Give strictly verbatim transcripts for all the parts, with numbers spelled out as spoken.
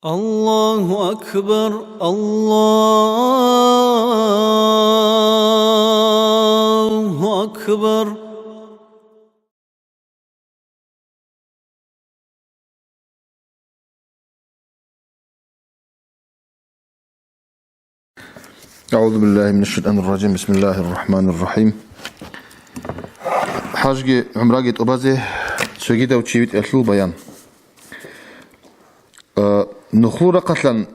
الله أكبر، الله أكبر. أعوذ بالله من الشيطان الرجيم. بسم الله الرحمن الرحيم. ХӀажги гӀумраги тӀубазе цогидав чи витӀиялъул баян. Э, нухлу рахъалъан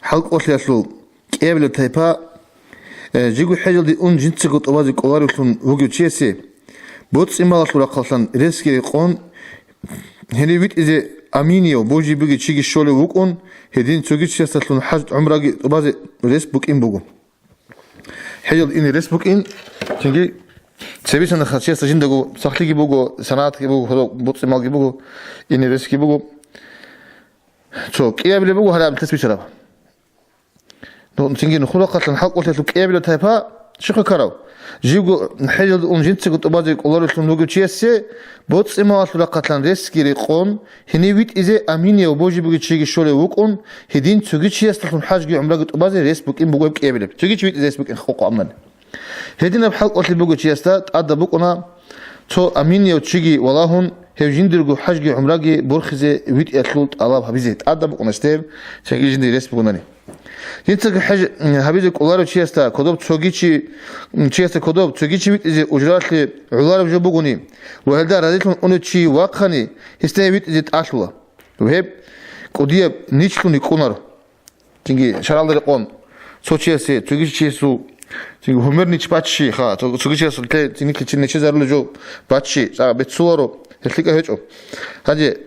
хӀалкӀолъиялъул кӀиабилеб тайпа, э, жиго хӀежалде ун жинцаго тӀубазе кӀоларевлъун вугев чиясе, боцӀи-малалъул рахъалъан ресги рекъон, гьенив витӀизе аминияв, божи бугев чиги щолев вукӀун, гьедин цоги чиясдалъун хӀаж-гӀумраги тӀубазе рес букӀин буго. ХӀежалде ине рес букӀин, цинги цебесанахъа чиясда жиндаго сахлъиги буго, санагӀатги буго, боцӀи-малги буго, ине ресги буго. Цо кӀиабилеб буго гьараб лъес бицараб. Ну, цинги нухлу рахъалъан хӀалкӀолъиялъул кӀиабилеб тайпа щихъа ккарав? Живго хӀежалде ун жинцаго тӀубазе кӀоларевлъун вугев чиясе, боцӀи-малалъул рахъалъан ресги рекъон, гьенив витӀизе аминияв, божи бугев чиги щолев вукӀун, гьедин цоги чиясдалъун хӀажги гӀумраги тӀубазе рес букӀин буго гьеб кӀиабилеб. Цоги чи витӀизе рес букӀин хӀукъу амнани. Гьединаб хӀалкӀолъи бугев чиясда тӀадаб букӀуна цо аминияв чиги валагьун, гьев жиндирго хӀажги гӀумраги борхизе витӀиялъул тӀалаб гьабизе. ТӀадаб букӀуна гьесда гьеб, цинги жиндие рес бугунани. Жинцаго хӀеж гьабизе кӀоларев чиясда кодоб цоги чи, чиясда кодоб цоги чи витӀизе ужралъе гӀолареб жо бугони ва гьелда разилъун унев чи вахъани, гьесда гьеб витӀизе тӀалъула. Ва гьеб кӀудияб ничлъун рикӀкӀунаро. Цинги шаргӀалда рекъон цо чиясе, цоги чиясул, цинги гьумер нич баччи, ха, цо-, цоги чиясул те, цинги чи нечезарулев жо баччи, цӀа беццуларо, гьелъикӀа гьечӀо. Гьанже,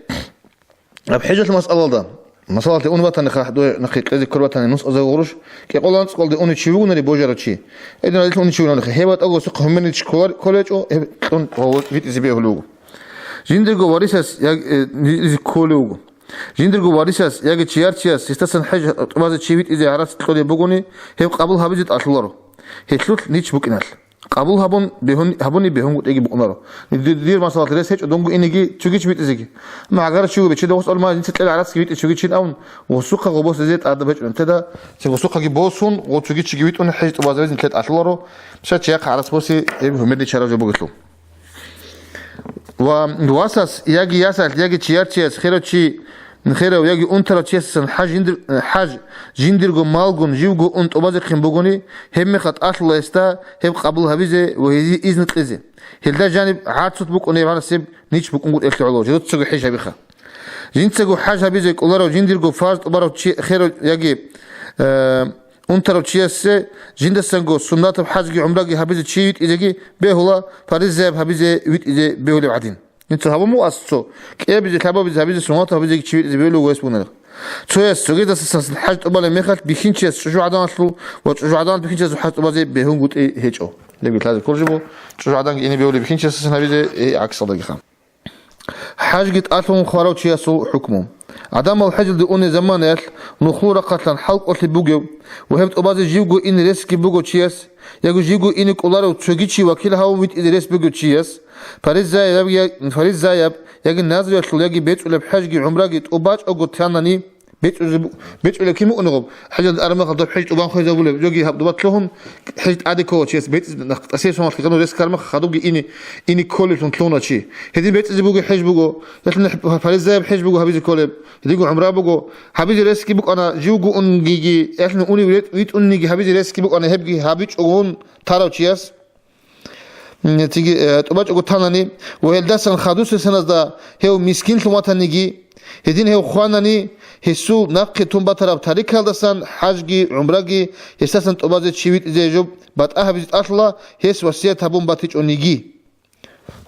аб хӀежалъул масъалалда, масалалъе ун ватани, ха, дуе нахъе кьезе ккор ватани, нус аза гъуруш, кӀикъоялда анцӀкъоялда унев чи вугонари божарав чи. Гьедин гьадилъун унев чи вугонари, гьеб батӀаго сухъ гьумер нич кколар-, кколечӀо, гьеб кьун гьаву витӀизе бегьулев вуго. Жиндирго варисас я-, э, низе кколев вуго. Жиндирго варисас яги чияр чияс гьесдасан хӀеж тӀубазе чи витӀизе гӀарац кьолеб бугони, гьеб къабул гьабизе тӀалъуларо. Гьелъулъ нич букӀиналъ. Къабул гьабун бегьун-, гьабуни бегьунгутӀиги букӀунаро. Ди-, дир масалалъ рес гьечӀо дунго инеги чуги чи витӀизеги. Амма гьагара чуго бечеда гъос алма жинца кьела гӀарацги витӀи чуги чин абун, гъусухъа гъо босизе тӀадаб гьечӀо нилъеда, цин гъусухъаги босун, гъо чуги чиги витӀун хӀеж тӀубазе нилъеда тӀалъуларо, ша чияхъ гӀарац боси гьеб гьумерде чара жо бугелъул. Ва васас, яги ясалъ, яги чияр чияс, херав чи, херав яги унтарав чиясасан хӀаж жиндир-, хӀаж жиндирго малгун живго ун тӀубазехъин бугони, гьебмехалъ тӀалъула гьесда гьеб къабул гьабизе ва гьезие изну кьезе. Гьелда жаниб гӀарцулъ букӀунеб гьанасеб нич букӀунгутӀиялъе гӀоло, жидецаго хӀеж гьабиха. Жинцаго хӀаж гьабизе кӀоларав жиндирго фарз тӀубарав чи, херав яги, э, унтарав чиясе жиндасанго суннатаб хӀажги гӀумраги гьабизе чи витӀизеги бегьула, фаризаяб гьабизе витӀизе бегьулеб гӀадин. Инца гьабун буго асцо, кӀиабизе, лъабабизе гьабизе, суннатаб гьабизеги чи витӀизе бегьулев вес бунарев. Цояс цогидасасан хӀаж тӀубалеб мехалъ бихьинчияс чӀужугӀаданалъул ва чӀужугӀадан бихьинчиясул хӀаж тӀубазе бегьунгутӀи гьечӀо. Леби лъазе кколжи бу, чӀужугӀаданги ине бегьулеб бихьинчиясасан гьабизе, э, гӀаксалдагиха. ХӀажги тӀалъун хварав чиясул хӀукму. Адамал хӀежалде уней заманаялъ нухлу рахъалъан хӀалкӀолъи бугев ва гьеб тӀубазе живго ин ресги буго чияс, яги живго ине кӀоларев цоги чи вакил гьавун витӀизе рес бугев чияс, фаризаяб, я-, фаризаяб яги назриялъул яги бецӀулеб хӀажги гӀумраги тӀубачӀого танани, бецӀузе бу-, бецӀулеб кин букӀунеб гъоб? ХӀежалде араб мехалъ доб хӀеж тӀубан хвезабулеб, жоги гьаб дуба лъугьун, хӀеж тӀаде ккола чияс, бецӀи нах-, тӀасияб соналъ гьанур рес кармах хадубги ини, ини кколеблъун лъугьуна чи. Гьедин бецӀизе буго хӀеж буго, ялъуна фаризаяб хӀеж буго гьабизе кколеб, гьединго гӀумра буго, гьабизе ресги букӀана, живго унгиги, ялъуна унев витӀ-, витӀунниги гьабизе ресги букӀана, гьебги гьабичӀогун тарав чияс. М, цинги, э, тӀубачӀого танани ва гьелдасан хадусесаназда гьев мискинлъун ватаниги, гьедин гьев хванани, гьесул нахъе тун батараб тарикалдасан хӀажги гӀумраги гьесдасан тӀубазе чи витӀизе жо батӀа гьабизе тӀалъула, гьес васият гьабун батичӀониги.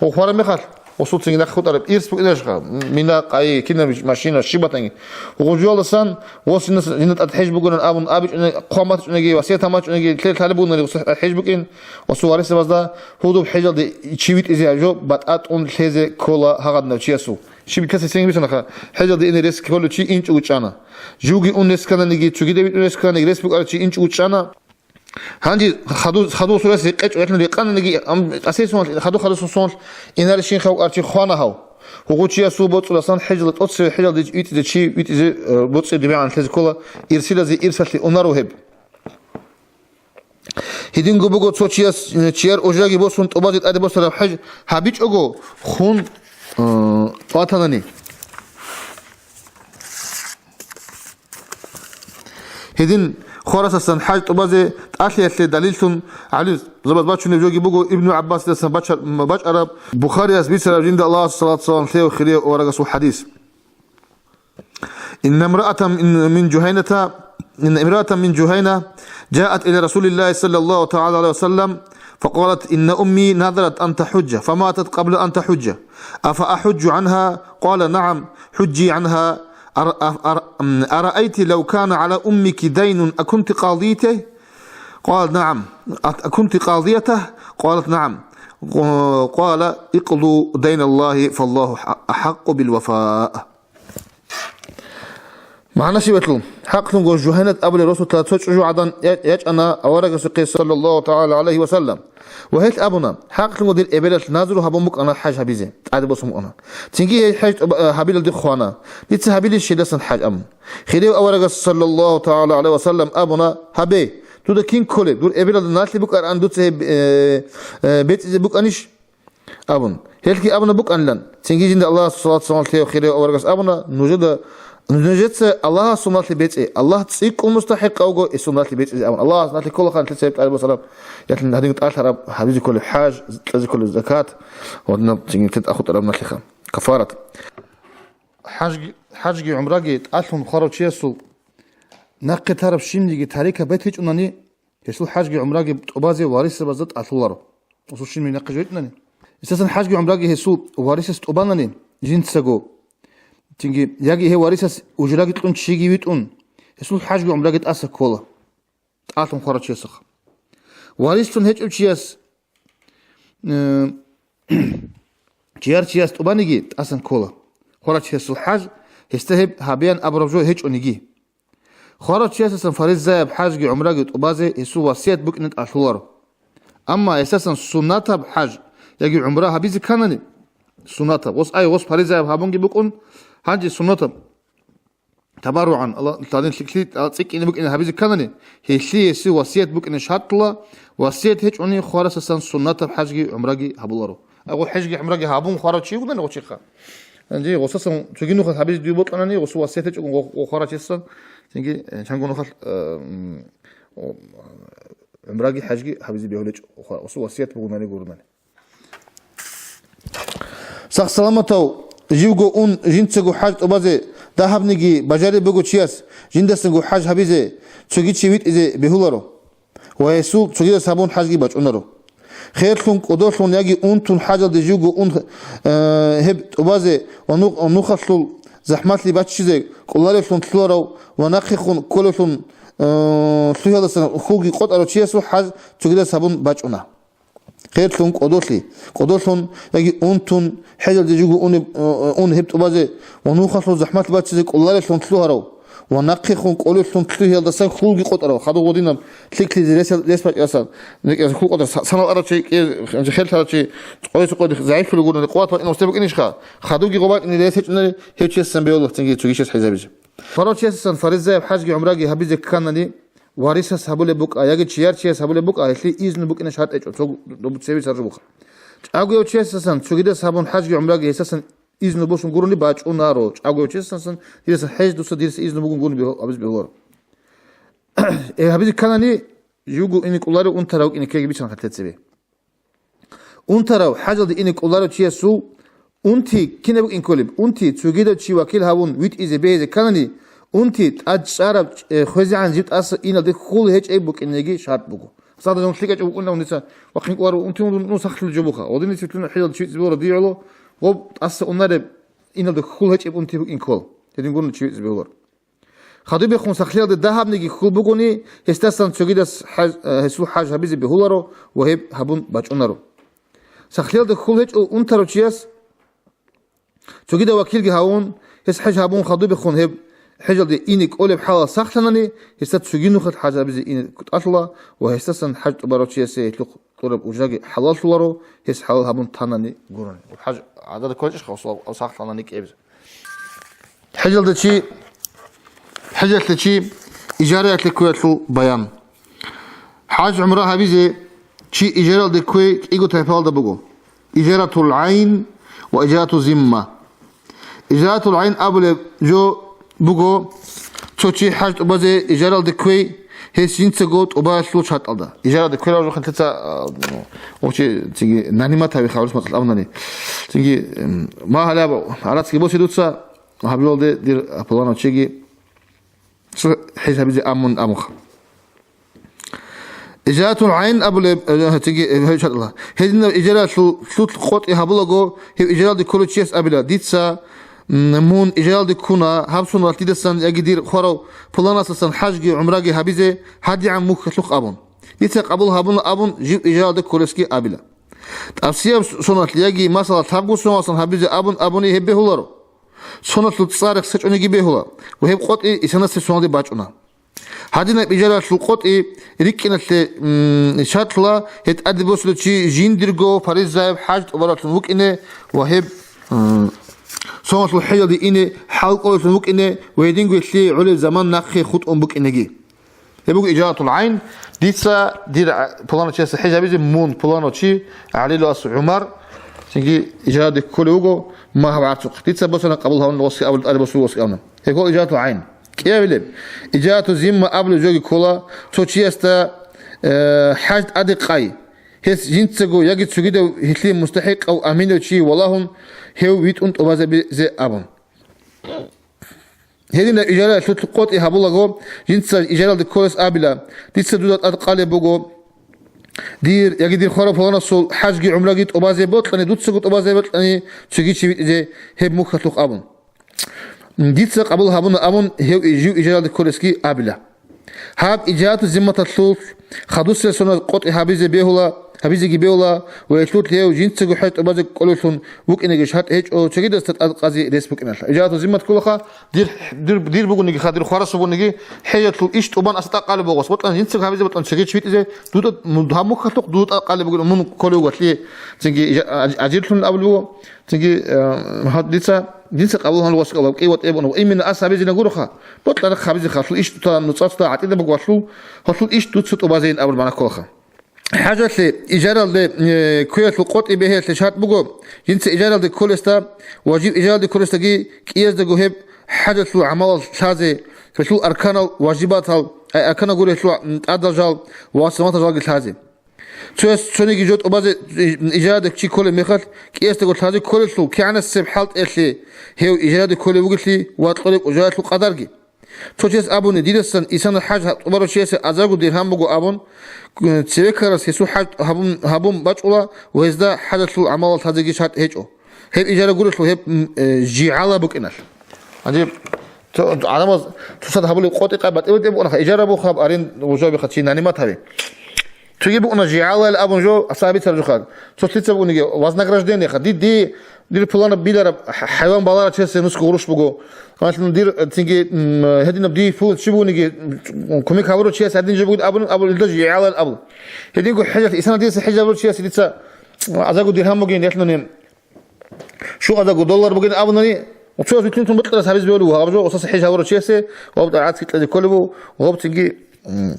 Гьев хвараб мехалъ, гъосул цинги нахъе хутӀараб ирс букӀинарищха, мина, къайи, кинаб машина, щиб батанги. Гъужуялдасан, гъос жинас-, жинда тӀад хӀеж бугонан абун абичӀони, хъван батичӀониги, васият гьабичӀониги, лъе-, лъалеб бугонари гъос хӀеж букӀин, гъосул варисабазда гьудуб хӀежалде чи витӀизе жо батӀа тӀун лъезе ккола гьагъадинав чиясул. Щиб битаса цинги бицунаха, хӀежалде ине рес кколев чи инчӀого чӀана. Живги ун рес ккананиги, цогидаб витӀун рес ккананиги, рес букӀарав чи инчӀого чӀана. Гьанже хаду-, хадусул рес рекъечӀо, гьелъун рекъананиги, ам, тӀасесунал, хаду-хадусун сонал инаре щинхав арчи хвана гьав. Гьугъу чиясул боцӀуласан хӀежалда тӀоцеве хӀежалде витӀизе чи витӀизе, э, боцӀи дибегӀан лъезе ккола, ирсилазе ирсалъе унаро гьеб. Гьединго буго цо чияс, э, чияр ужраги босун тӀубазе тӀаде босараб хӀеж гьабичӀого хун, э, ватанани. Гьедин хварасасан хӀаж тӀубазе тӀалъиялъе далиллъун гӀалимзабаз бачунеб жоги буго Ибну ГӀаббасидасан бача-, бачӀараб, Бухарияс бицараб жинда Аллагьас салат-салам лъеяв хирияв аварагасул хадис. إن امرأة من، من جهينة، إن امرأة من جهينة جاءت إلى رسول الله صلى الله تعالى عليه وسلم فقالت: إن أمي نذرت أن تحج فماتت قبل أن تحج، أفأحج عنها؟ قال: نعم، حجي عنها. أر-، أر-، أرأيت لو كان على أمك دين أكنت قاضيته؟ قال: نعم. أكنت قاضيته؟ قالت: نعم. قال: اقضوا دين الله فالله أحق بالوفاء. МагӀна щиб батун? ХӀакълъунго Жугьайнат абулеб росулъа цо чӀужугӀадан я-, ячӀана аварагасухъе, саллаллагьу тагӀала гӀалайгьи ва саллам. Ва гьелъ абуна: «ХӀакълъунго дир эбелалъ назру гьабун букӀана хӀаж гьабизе, тӀаде босун букӀана. Цинги гьей хӀеж тӀуба-, э, гьабилалде хвана. Дица гьабилищ гьелдасан хӀаж?» абун. Хирияв аварагас, саллаллагьу тагӀала гӀалайгьи ва саллам, абуна: «Гьабе, дуда кин кколеб? Дур эбелалда налъи букӀаран дуца гьеб, э, э, бецӀизе букӀанищ?» абун. Гьелъги абуна букӀанилан. Цинги жинда Аллагьасул салат-салам лъеяв хирияв аварагас абуна: «Нужеда, нужеца Аллагьасул налъи бецӀе. Аллагь цӀикӀкӀун мустахӀикъав вуго гьесул налъи бецӀизе», абун. Аллагьасул налъи кколаха нилъеца гьеб тӀаде босараб, ялъун гьадин тӀалъараб, гьабизе кколеб хӀаж, кьезе кколеб закат, ва гьадинаб цинги нилъеда тӀахутӀараб налъиха. Кафарат. ХӀажги, хӀажги гӀумраги тӀалъун хварав чиясул нахъе тараб щибниги тарикаб бетичӀунани, гьесул хӀажги гӀумраги тӀубазе варисзабазда тӀалъуларо. Гьесул щибниги нахъе жо гьечӀунани. Эсасан хӀажги гӀумраги гьесул варисас тӀубанани жинцаго, цинги яги гьев варисас ужраги кьун чиги витӀун, гьесул хӀажги гӀумраги тӀаса ккола. ТӀалъун хварав чиясухъ. Варислъун гьечӀев чияс, э, чияр чияс тӀубаниги тӀасан ккола. Хварав чиясул хӀаж, гьесда гьеб гьабеян абураб жо гьечӀониги. Хварав чиясасан фаризаяб хӀажги гӀумраги тӀубазе гьесул васият букӀине тӀалъуларо. Амма гьесасан суннатаб хӀаж яги гӀумра гьабизе кканани, суннатаб, гъос ай гъос фаризаяб гьабунги букӀун, гьанже суннатаб, табарругӀан, Аллагь, гьадин лъикӀлъи цӀикӀкӀине букӀине гьабизе кканани, гьелъие гьесие васият букӀине шартула, васият гьечӀони хварасасан суннатаб хӀажги гӀумраги гьабуларо. Агъо хӀежги гӀумраги гьабун хварав чи вугони гъочиха. Гьанже гъосасан цоги нухалъ гьабизе дуе бокьанани, гъосул васият гьечӀого гъо-, гъо хварав чиясасан, цинги, э, чанго нухалъ, э, м, о, гӀумраги хӀажги гьабизе бегьулечӀо, гъосул васият бугунани гурунани. Сах-саламатав живго ун жинцаго хӀаж тӀубазе дагьабниги бажариб буго чияс жиндасаго хӀаж гьабизе цоги чи витӀизе бегьуларо ва гьесул цогидас гьабун хӀажги бачӀунаро. Херлъун, кӀодолъун яги унтун хӀажалде живго ун, э, гьеб тӀубазе ва нух-, нухалъул захӀмалъи баччизе кӀоларевлъун лъугьарав ва нахъехун кколевлъун, э, лъугьиялдасан хьулги къотӀарав чиясул хӀаж цогидас гьабун бачӀуна. Херлъун кӀодолъи, кӀодолъун яги унтун, хӀежалде жуго унеб-, ун гьеб тӀубазе ва нухалъул захӀмат баччизе кӀоларелъун лъугьарав ва нахъехун кӀолелъун лъугьиялдасан хьулги къотӀарав, хадув гъодинаб лъикӀлъизе рес-, рес бачӀарасан, рекӀелъ хьул къотӀар са-, санал арав чи, кӀе-, херлъарав чи, къойса къоди загӀиплъулев гурони, къуват бакӀине гъосде букӀинищха, хадувги гъо бакӀине рес гьечӀунани, гьев чиясасан бегьуларо цинги цоги чияс хӀезабизе. Хварав чиясасан фаризаяб хӀажги гӀумраги гьабизе кканани, варисас гьабулеб букӀа яги чияр чияс гьабулеб букӀа, гьелъие изну букӀине шартӀ гьечӀо, цо доб цеве саржу буха. ЧӀагояв чиясасан цогидас гьабун хӀажги гӀумраги гьесасан изну босун гурони бачӀунаро, чӀагояв чиясасан дирасан хӀеж дуца дирса изну бугун гурони бегьу-, абиз бегьуларо. Э, гьабизе кканани, живго ине кӀоларев унтарав вукӀине ккеги бичӀчӀана хъатӀе цебе. Унтарав, хӀажалде ине кӀоларев чиясул унти кинаб букӀин кколеб? Унти цогидав чи вакил гьавун витӀизе бегьизе кканани, унти тӀад чӀараб, э, хвезегӀан жиб тӀаса иналде хьул гьечӀеб букӀинеги шартӀ буго. Сагъда жан лъикӀачӀев вукӀуна унтица, вахъин кӀоларев унти вугун, ну, сахлъи жо буха. Гъодиница лъуна хӀилал чи витӀизе бегьула дигӀула, гъоб тӀаса унареб иналде хьул гьечӀеб унти букӀин ккола. Гьедин гурони чи витӀизе бегьулар. Хадубехун сахлъиялде дагьабниги хьул бугони, гьесдасан цогидас хӀаж-, э, гьесул хӀаж гьабизе бегьуларо ва гьеб гьабун бачӀунаро. Сахлъиялде хьул гьечӀо унтарав чияс цогидав вакилги гьавун, гьес хӀеж гьабун хадубехун гьеб хӀежалде ине кӀолеб хӀалал сахлъанани, гьесда цоги нухалъ хӀаж гьабизе ине кутӀалъула ва гьесдасан хӀаж тӀубарав чиясе гьелъухъ кьураб ужраги хӀалаллъуларо, гьес хӀалал гьабун танани гурони. ХӀаж гӀадада кколчӀищха сахлъанани кӀиабизе? ХӀежалда чи, хӀежалъе чи ижараялъе кквеялъул баян. ХӀаж-гӀумра гьабизе чи ижаралде кквей кӀиго тайпалда буго: ижаратул гӀайн ва ижарату зимма. Ижаратул гӀайн абулеб жо буго, цо чи хӀаж тӀубазе ижаралде кквей, гьес жинцаго тӀубаялъул шартӀалда. Ижаралде кквей рав жо хъинлъица, а, ну, очи циги нанимат гьави хабарус мацӀал абунани. Циги, м, ма гьалаб гьарацги босе дуца, гьабилалде дир пуланав чиги цо хӀеж гьабизе амун амуха. Ижаратул гӀайн абулеб, э, циги, э, гьеб шартӀала. Гьединаб ижаралъул лъулъ къотӀи гьабулаго, гьев ижаралде кколев чияс абила: «Дица, м, мун ижаралде ккуна, гьаб соналъ дидасан яги дир хварав пуланасасан хӀажги гӀумраги гьабизе гьадигӀан мухьалъухъ», — абун. «Дица къабул гьабуна», — абун, жив ижаралде кколесги абила. ТӀабсияб соналъ яги, масала, лъабго соналъсан гьабизе абун абуни гьеб бегьуларо. Соналъул цӀар рехсечӀониги бегьула ва гьеб къотӀи исанасе соналде бачӀуна. Гьадинаб ижаралъул къотӀи рикӀкӀиналъе, м, шартӀла гьеб тӀаде босулев чи жиндирго фаризаяб хӀаж тӀубаралъун вукӀине ва гьеб, м, соналъул хӀежалде ине хӀалкӀолелъун вукӀине ва гьединго гьелъие гӀолеб заман нахъе хутӀун букӀинеги. Гьеб буго ижаратул гӀайн. Дица дир гӀа-, пуланав чиясе хӀеж гьабизе, мун пуланав чи, ГӀалилас ГӀумар, цинги ижараде кколев вуго, ма гьаб гӀарцухъ. Дица босана къабул гьавун гъосги абулеб, тӀаде босулев гъосги абуна. Гьеб ккола ижаратул гӀайн. КӀиабилеб, ижарату зимма абулеб жоги ккола, цо чиясда, э, хӀаж тӀаде къай. Гьес жинцаго яги цогидав гьелъие мустахӀикъав аминав чи валагьун, гьев витӀун тӀубазабизе абун. Гьединаб ижаралъулъ къотӀи гьабулаго, жинца ижаралде кколес абила: «Дица дуда тӀад къалеб буго, дир яги дир хварав пуланасул хӀажги гӀумраги тӀубазе бокьани, дуцаго тӀубазе бокьани, цоги чи витӀизе гьеб мухьалъухъ», — абун. «Дица къабул гьабуна», — абун, гьев жив ижаралде кколесги абила. Гьаб ижарату зимматалъулъ хадусел соназ къотӀи гьабизе бегьула, гьабизеги бегьула, ва гьелъулъ гьев жинцаго хӀеж тӀубазе кӀолевлъун вукӀинеги шартӀ гьечӀо, цогидасда тӀадкъазе рес букӀиналъ. Ижарату зиммат кколаха, дир, дир, дир бугониги ха, дир хварас бугониги, хӀежалъул иш тӀубан аса тӀакъалеб бугос. Бокьан жинцаго гьабизе, бокьан цогичи витӀизе, дуда, гьаб мухьалъухъ дуда тӀакъалеб бугин, мун кколев вуго, гьалъие цинги ижа-, аж-, ажирлъун абулеб буго. Цинги, э, гьад-, дица, дица къабул гьанлу васикъала, кӀи ватӀеб буна. Именно ас гьабизина гуроха. Бокьарахъ гьабизе халъул иш тута, нуцӀа тута, гӀатӀида буго валъул, халъул иш дуца тӀубазейин абул мана кколаха. ХӀажалъе, ижаралде, э, кквеялъул къотӀи бегьиялъе шартӀ буго, жинца ижаралде кколесда ва жив ижаралде кколесдаги кӀияздаго гьеб хӀажалъул гӀамалал лъазе, гьелъул арканал, важибатал, ай, арканал гури гьелъул, м, тӀадал жал ва саматал жалги лъазе. Цояс цониги жо тӀубазе ижараде чи кколеб мехалъ, кӀиясдаго лъазе кколелъул кигӀанасеб хӀалтӀиялъе гьев ижараде кколев вугелъи ва кьолеб ужаялъул къадарги. Цо чияс абуни: «Дидасан исана хӀаж тӀубарав чиясе азарго диргьам буго», — абун, цеве ккарас гьесул хӀаж гьабун, гьабун бачӀула ва гьезда хӀажалъул гӀамалал лъазеги шартӀ гьечӀо. Гьеб ижара гурелъул гьеб, м, э, жигьала букӀиналъ. Гьанже цо-, гӀадамаз цоцад гьабулеб къотӀи-къай батӀи-батӀи букӀунаха, ижара бугеб, арен-, вужабиха чи нанимат гьаби. Цоги букӀуна жигьалал абун жо, асабицар жо хъа. Цо лъица букӀуниги вознаграждение хъа. Ди, ди, дир пуланаб билараб хӀ-, хӀайван баларав чиясе нусго гъурущ буго. Гьалъун дир, э, цинги, м, гьединаб ди пул чи бугониги, м, кумек гьабурав чияс гьадин жо бугин абун, абун илда жигьалал абун. Гьединго хӀежалъ, исана диса хӀеж гьабурав чиясе дица азарго диргьам бугин, ялъуни Щугъадаго доллар бугин абунани, цояс витӀинтун бокьарас гьабизе бегьулев гьаб жо, осаса хӀеж гьабурав чиясе, гъоб тӀагӀат кьезе кколеб буго, гъоб цинги, м,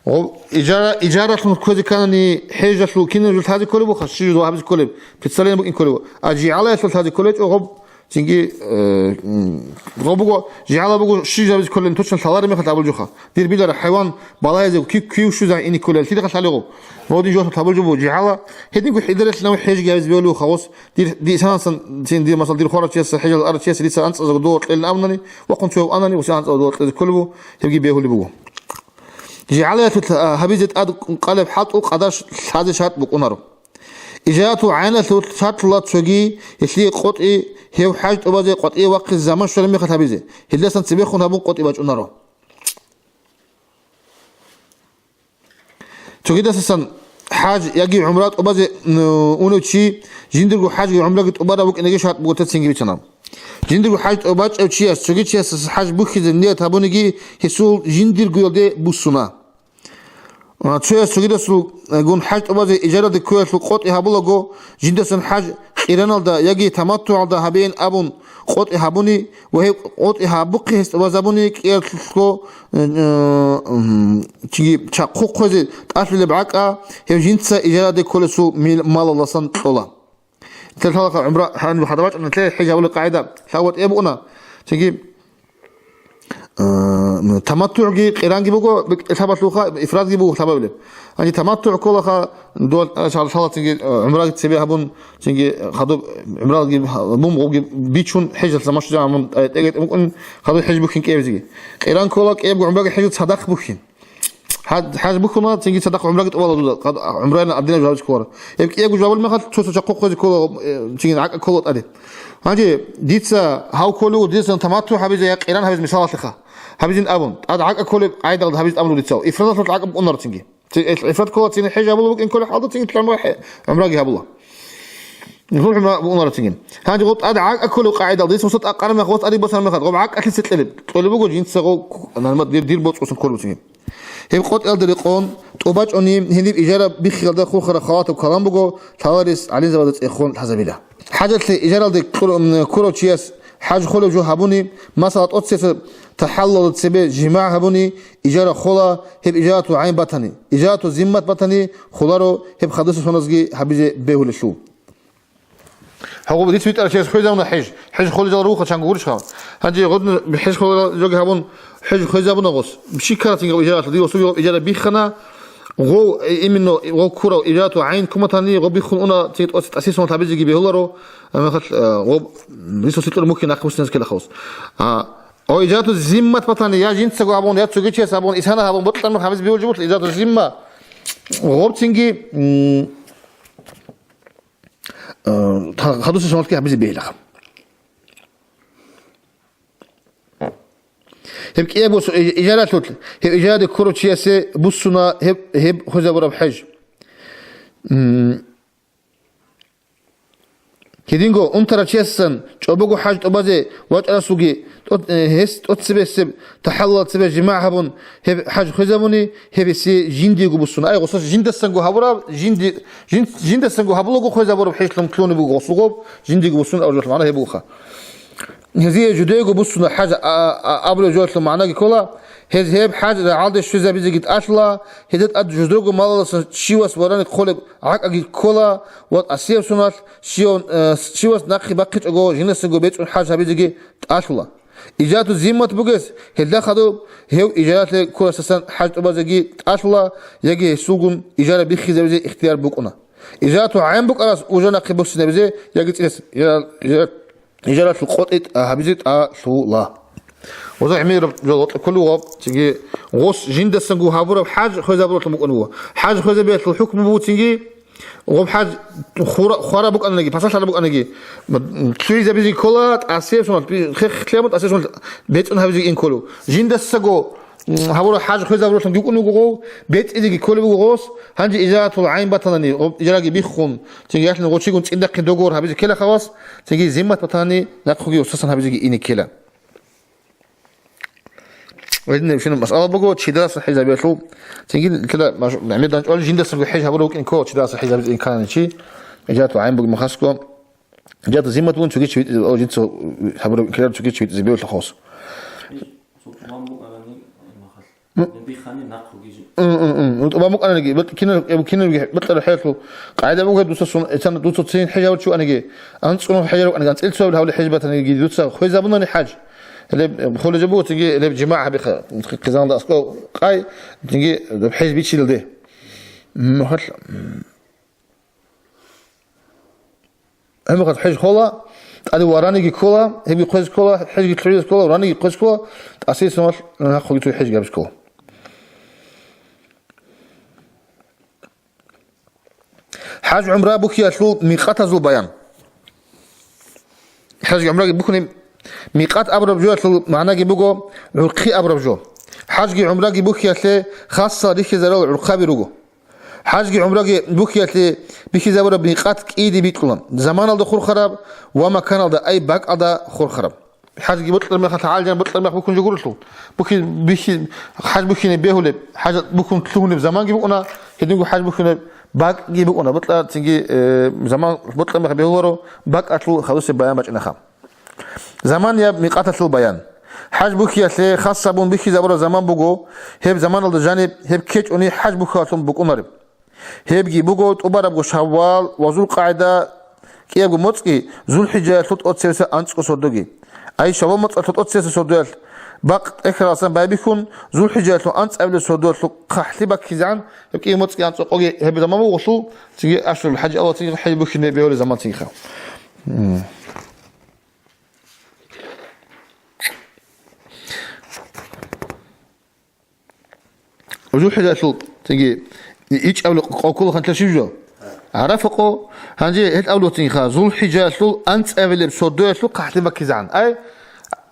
гъоб ижара, ижаралъун кквезе кканани, хӀежалъул кинаб жо лъазе кколеб бугоха, щиб жо гьабизе кколеб, представление букӀин кколеб. А жигьалаялъул лъазе кколечӀо гъоб цинги, э, м, гъоб буго, жигьала буго, щиб жо гьабизе кколеб, точно лъалареб мехалъ абулжуха. Дир билара хӀайван балайзе кив, кив щвезегӀан ине кколел, лъидахъа лъалего. Гъодин жо лъабулжу буго жигьала, гьединго хӀидаралъ нав хӀежги гьабизе бегьулев хавос. Дир, дисанасан, цин дир, масал, дир хварав чияс, хӀежал арав чияс, дица анцӀазаго дов кьелин абунани, ва хъун цояв анани, ва анцӀазго дов кьезе кколеб буго, гьебги бегьулеб буго. ЖигӀалаялъул, а, гьабизе тӀад къалеб хӀалтӀул къадар лъазе шартӀ букӀунаро. Ижаратул гӀайналъул шартӀла цоги, гьелъие къотӀи, гьев хӀаж тӀубазе къватӀие вахъизе заман щвараб мехалъ гьабизе, гьелдасан цебехун гьабун къотӀи бачӀунаро. Цогидасасан хӀаж яги гӀумра тӀубазе, м, унев чи жиндирго хӀажги гӀумраги тӀубарав вукӀинеги шартӀ буго тецинги бицана. Жиндирго хӀаж тӀобачӀав чияс цоги чиясаса хӀаж бухьизе ният гьабуниги, гьесул жиндиргоялде буссуна. А, цояс цогидасулгун хӀаж тӀобазе ижаралде ккоялъул къотӀи гьабулаго, жиндасан хӀаж къираналда яги таматтугӀалда гьабеян абун къотӀи гьабуни ва гьеб къотӀи гьабухъе гьес тӀобазабуни кӀиялъулъго, э, э, м, чиги чахъу хъвезе тӀалъулеб гӀакӀа, гьев жинца ижаралде кколесул мил-, малалдасан кьола. Нилъер лъалаха гӀумра, гьаниб хадаб бачӀана, нилъер хӀеж гьабулеб къагӀида лъабго тӀе букӀуна. Цинги, э, таматтугӀги, къиранги буго, бек-, лъабалъулха, ифрадги буго лъабабилеб. Гьанже таматтугӀ кколаха, дол-, а, шал-, шала цинги, э, гӀумраги цебе гьабун, цинги хадуб гӀумраги гьабун, гъоги бичун, хӀежалъа машгьур гьабун, э, тӀеге-, тӀе букӀун, хадуб хӀеж бухьин кӀиабизеги. Къиран ккола, кӀиябго гӀумраги хӀежал цадахъ бухьин. ХӀа-, хӀаж бухьуна, цинги цадахъ гӀумраги тӀубала дуда, къад-, гӀумрайна абдина жаваб ккола. Гьеб кӀиябго жаваб мехалъ, цо-цо чахъу хъвезе ккола, э, цинги гӀакӀа ккола тӀаде. Гьанже дица гьав кколев, дица таматту гьабизе я къиран гьабизе мисалалъеха. Гьабизин абун, тӀад гӀакӀа кколеб къайдалда гьабизе абун дица. Ифрадалъул гӀакӀа букӀунар цинги. Ци-, ифрад ккола цинги хӀеж гьабула букӀин кколеб хӀалда цинги гӀумра хӀе-, гӀумраги гьабула. Гьеб гӀумра букӀунар цинги. Гьанже гъоб тӀад гӀакӀа кколеб къайдалда, дица мусат акъараб мехалъ, гъос тӀаде басан мехалъ, гъоб гӀакӀалъица кьелеб, кьолеб буго жинца гъо-, ку-, нормат дир, дир боцӀусан кколеб цинги. Гьеб къотӀиялда рекъон, тӀубачӀони, гьениб ижара биххиялда хурхараб халатаб калам буго, лъаларес гӀалимзабазда цӀехон лъазабила. ХӀажалъе ижаралде кьур-, м, ккурав чияс хӀаж холев жо гьабуни, масала, тӀоцеса тахӀаллалда цебе жимагӀ гьабуни, ижара хола, гьеб ижаратул гӀайн батани, ижаратул зиммат батани, холаро, гьеб хадусеб соназги гьабизе бегьулелъул. Гьагъуба дица витӀарав чияс хвезавуна хӀеж. ХӀеж холезал руха чанго гурищха. Гьанже гъодин хӀеж холезал жоги гьабун, хӀеж хвезабуна гъос. Бищиккарацин гъаб ижаралъа, див осуги гъаб ижара биххана, гъов, э, именно гъов ккурав ижарату гӀайн куматани, гъов биххун уна, цин тӀоци тӀасисун гьабизеги бегьуларо, гьамахалъ, э, гъов рисо сикьур мухьи нахъ муснес ккелахъус. А, о, ижарату зиммат батани, я жинцаго абун, я цоги чияс абун, исана абун, бокьарман гьабизе бегьулеб бугьлъи ижарату зимма, гъов цинги, м, Э, та-, хадуса шамалки гьабизе бегьилаха. Гьеб кӀиябго су-, и-, ижаралъулъ, гьеб ижараде ккурав чиясе буссуна гьеб, гьеб хвезабураб хӀеж. М, гьединго унтарав чиясасан чӀобого хӀаж тӀубазе вачӀарасулги тӀо-, э, гьес тӀоцебесеб тахӀаллал цебе жимагӀ гьабун, гьеб хӀаж хвезабуни, гьеб гьесие жиндиего буссуна. Ай, гъосас жиндасанго гьабураб, жинди-, жин-, жиндасанго гьабулаго хвезабураб хӀешлъун кколеб буго гъосулгъоб, жиндиего буссун абураб жоялъул магӀна гьеб бугоха. Гьезие жидеего буссуна хӀаж а-, а-, абураб жоялъул магӀнаги ккола, гьез гьеб хӀаж рагӀалде щвезабизеги тӀалъула, гьезда тӀад жидерго малалдасан щивас варани кколеб гӀакӀаги ккола ва тӀасияб соналъ щивав-, э, щивас нахъе бахъичӀого жинасаго бецӀун хӀаж гьабизеги тӀалъула. Ижарату зиммат бугес, гьелда хадуб гьев ижаралъе ккурасасан хӀаж тӀубазеги тӀалъула, яги гьесулгун ижара биххизабизе ихтияр букӀуна. Ижарату гӀайн букӀарас ужа нахъе буссинабизе яги цӀинас ижара-, ижара-, ижаралъул къотӀи тӀа-, гьабизе тӀалъула. Ва загьмир жо гъотӀа кколев гъаб, цинги гъос жиндасанго гьабураб хӀаж хвезабуралъун букӀун буго. ХӀаж хвезабиялъул хӀукму буго цинги, гъоб хӀаж хура-, хвараб букӀанаги, пасалъараб букӀанаги, м, лъугӀизабизе ккола, тӀасияб соналъ, би-, хех-, хех лъугӀизабун тӀасияб соналъ бецӀун гьабизеги ин кколев. Жиндасаго, м, гьабураб хӀаж хвезабуралъун букӀун буго гъов, бецӀизеги кколеб буго гъос, гьанже ижаратул гӀайн батанани, гъоб ижараги биххун, цинги ялъун гъочигун цӀиндахъин договор гьабизе ккела хавас, цинги зиммат батанани нахъеги гъосасан гьабизеги ине ккела. Гьединаб щинаб масъала буго, чидараса хӀежабиялъул, цинги лъила маш-, гӀемер данчӀвали жиндасаго хӀеж гьабурав вукӀин ккола, чидараса хӀежабизе инкананичи, ижарату гӀайн бугеб мехалъго, ижарату зиммат бугин цоги чи витӀизе, о, жинца гьабурав ккеларав цоги чи витӀизе бевлъа хос. М? Бихани нахъуги жи. М, м, м. ТӀубан букӀананиги, бат-, кинаб, кинабги батӀара хӀелъул къайда буго, дуца сун, эцан дуца цин хӀежаб чи ваниги, анцӀунаб хӀежаб ваниги, анцӀил цояб гьавли хӀеж батаниги, дуца хвезабунани хӀаж. Гьелеб, холезе буго, цинги гьелеб жимагӀ гьабиха. Хизанда аскӀов къай, цинги гьеб хӀеж бичилалде. Мухьал-, гьеб мехалъ хӀеж хола, тӀаде вараниги ккола, гьебги хъвезе ккола, хӀежги лъугӀизе ккола, вараниги хъвезе ккола, тӀасияб соналъ нахъеги цо хӀеж гьабизе ккола. ХӀаж-гӀумра бухьиялъул микъатазул баян. ХӀажги гӀумраги бухьунеб микъат абураб жоялъул магӀнаги буго гӀурхъи абураб жо. ХӀажги гӀумраги бухьиялъе хасал рихьизарал гӀурхъаби руго. ХӀажги гӀумраги бухьиялъе бихьизабураб микъат кӀиде бикьула: заманалда хурхараб ва маканалда, ай бакӀалда хурхараб. ХӀажги бокьараб мехалъ гӀалжан бокьараб мех букун жо гурелъул. Бухьи-, бихьи-, хӀаж бухьине бегьулеб, хӀаж бухьун лъугьунеб заманги букӀуна, гьединго хӀаж бухьунеб бакӀги букӀуна. Бокьа-, цинги, э, заман бокьараб мех бегьуларо бакӀалъул хадусеб баян бачӀинаха. Заманияб микъаталъул баян. ХӀаж бухьиялъе хас гьабун бихьизабураб заман буго, гьеб заманалда жаниб гьеб ккечӀони хӀаж бухьиялъун букӀунареб. Гьебги буго тӀубарабго Шаввал ва ЗулкъагӀида кӀиябго моцӀги, ЗулхӀижаялъул тӀоцебесеб анцӀго сордоги. Ай Шаввал моцӀалъул тӀоцебесеб сордоялъ бакъ тӀехьаралдасан байбихьун, ЗулхӀижаялъул анцӀабилеб сордоялъул хъахӀлъи баккизегӀан, гьеб кӀиябго моцӀги анцӀго къоги гьеб заман буго гьелъул, цинги ашурул хӀаж, Аллагь цинги хӀеж бухьине бегьулеб заман цинги. ЗулхӀижаялъул цинги ичӀабилеб къо ккола ханлъа щиб жо? ГӀарафа къо. Гьанже гьел абулеб цинги ха, ЗулхӀижаялъул анцӀабилеб сордоялъул хъахӀлъи баккизегӀан. Ай,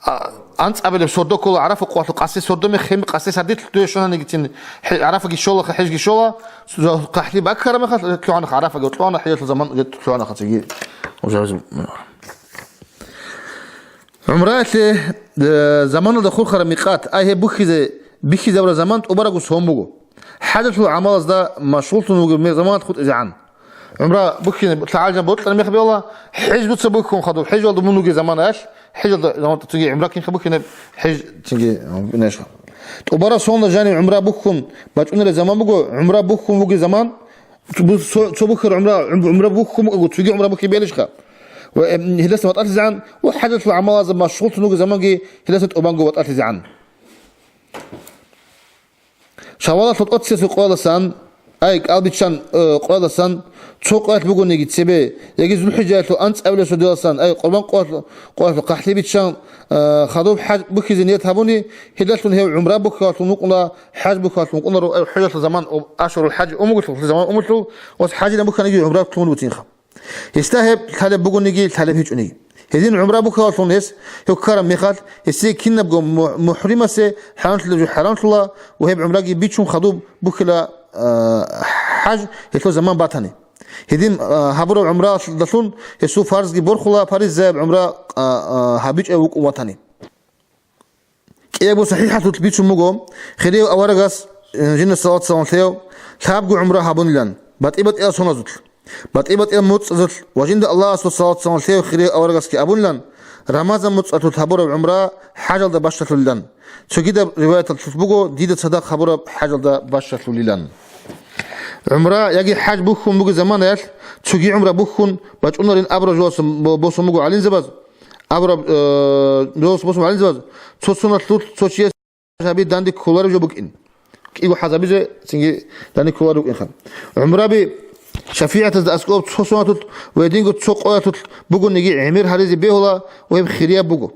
а, анцӀабилеб сордо ккола ГӀарафа къоялъул къаси сордо мех, гьеб къаси сардилъ дуе щвананигицин, хӀе-, ГӀарафаги щола, хӀежги щола, хъахӀли баккараб мехалъ лъугӀана ГӀарафаги, лъугӀана хӀежалъул заман лъугӀана цинги. ГӀумраялъе, э, заманалда хурхараб микъат, ай гьеб бухьизе бихьизабураб заман тӀубарабго сон буго. ХӀажалъул гӀамалазда машгъуллъун вугеб мех заманалъ хутӀизегӀан. ГӀумра бухьине лъагӀалжан бокьараб мех бегьула, хӀеж дуца бухьун хадуб, хӀежалда мун вугеб заманаялъ, хӀежалда заман цинги гӀумра кинха бухьинеб, хӀеж цинги букӀинарищха. ТӀубараб сонда жанив гӀумра бухьун бачӀунареб заман буго, гӀумра бухьун вугеб заман, цо, цо бухьараб гӀумра, гӀум-, гӀумра бухьун букӀаго, цоги гӀумра бухьи белищха? Ва, эм, гьелдаса ватӀалъизегӀан, ва хӀажалъул гӀамалазда машгъуллъун вугеб заманги гьелдаса тӀубанго ватӀалъизегӀан. Шаввалалъул тӀоцебесеб къоялдасан, ай, кӀал биччан, э, къоялдасан, цо къоялъ бугониги цебе, яги ЗулхӀижаялъул анцӀабилеб сордоялдасан, ай, Къурбан къоялъ-, къоялъул хъахӀлъи биччан, э, хадуб хӀаж бухьизе ният гьабуни, гьелдалъун гьев гӀумра бухьиялъун вукӀуна, хӀаж бухьиялъун вукӀунаро, ай, хӀежалъул заман об-, ашурул хӀаж умугелъул, заман умулъул, ва хӀажилан бухьаниги гӀумра лъугьун вуцинха. Гьесда гьеб лъалеб бугониги, лъалеб гьечӀониги. Гьедин гӀумра бухьиялъун гьес гьев ккараб мехалъ, гьесие кинабго му-, мухӀримасе хӀарамлъулеб жо хӀарамлъула ва гьеб гӀумраги бичун хадуб бухьила, а, хӀаж гьелъул заман батани. Гьедин, а, гьабураб гӀумрадалъун гьесул фарзги борхула, фаризаяб гӀумра, а, а, гьабичӀев вукӀун ватани. КӀиябго сахӀихӀалъулъ бицун буго, хирияв аварагас, э, жинда салат-салам лъеяв, лъабго гӀумра гьабунилан, батӀи-батӀиял соназулъ, батӀи-батӀиял моцӀазулъ ва жинда Аллагьасул салат-салам лъеяв хирияв аварагасги абунилан, Рамазан моцӀалъулъ гьабураб гӀумра хӀажалда бащалъулилан. Цогидаб риваяталъулъ буго, дида цадахъ гьабураб хӀажалда бащалъулилан. ГӀумра яги хӀаж бухьун бугеб заманаялъ цоги гӀумра бухьун бачӀунарин абураб жоласан бо-, босун буго гӀалимзабаз, абураб, э, жолас босун гӀалимзабаз, цо соналъулъ цо чияс гьаби данде кколареб жо букӀин. КӀиго хӀазабизе цинги данде кколареб букӀинха. ГӀумраби шафигӀатазда аскӀоб цо соналъулъ ва гьединго цо къоялъулъ бугониги гӀемер гьаризе бегьула ва гьеб хирияб буго.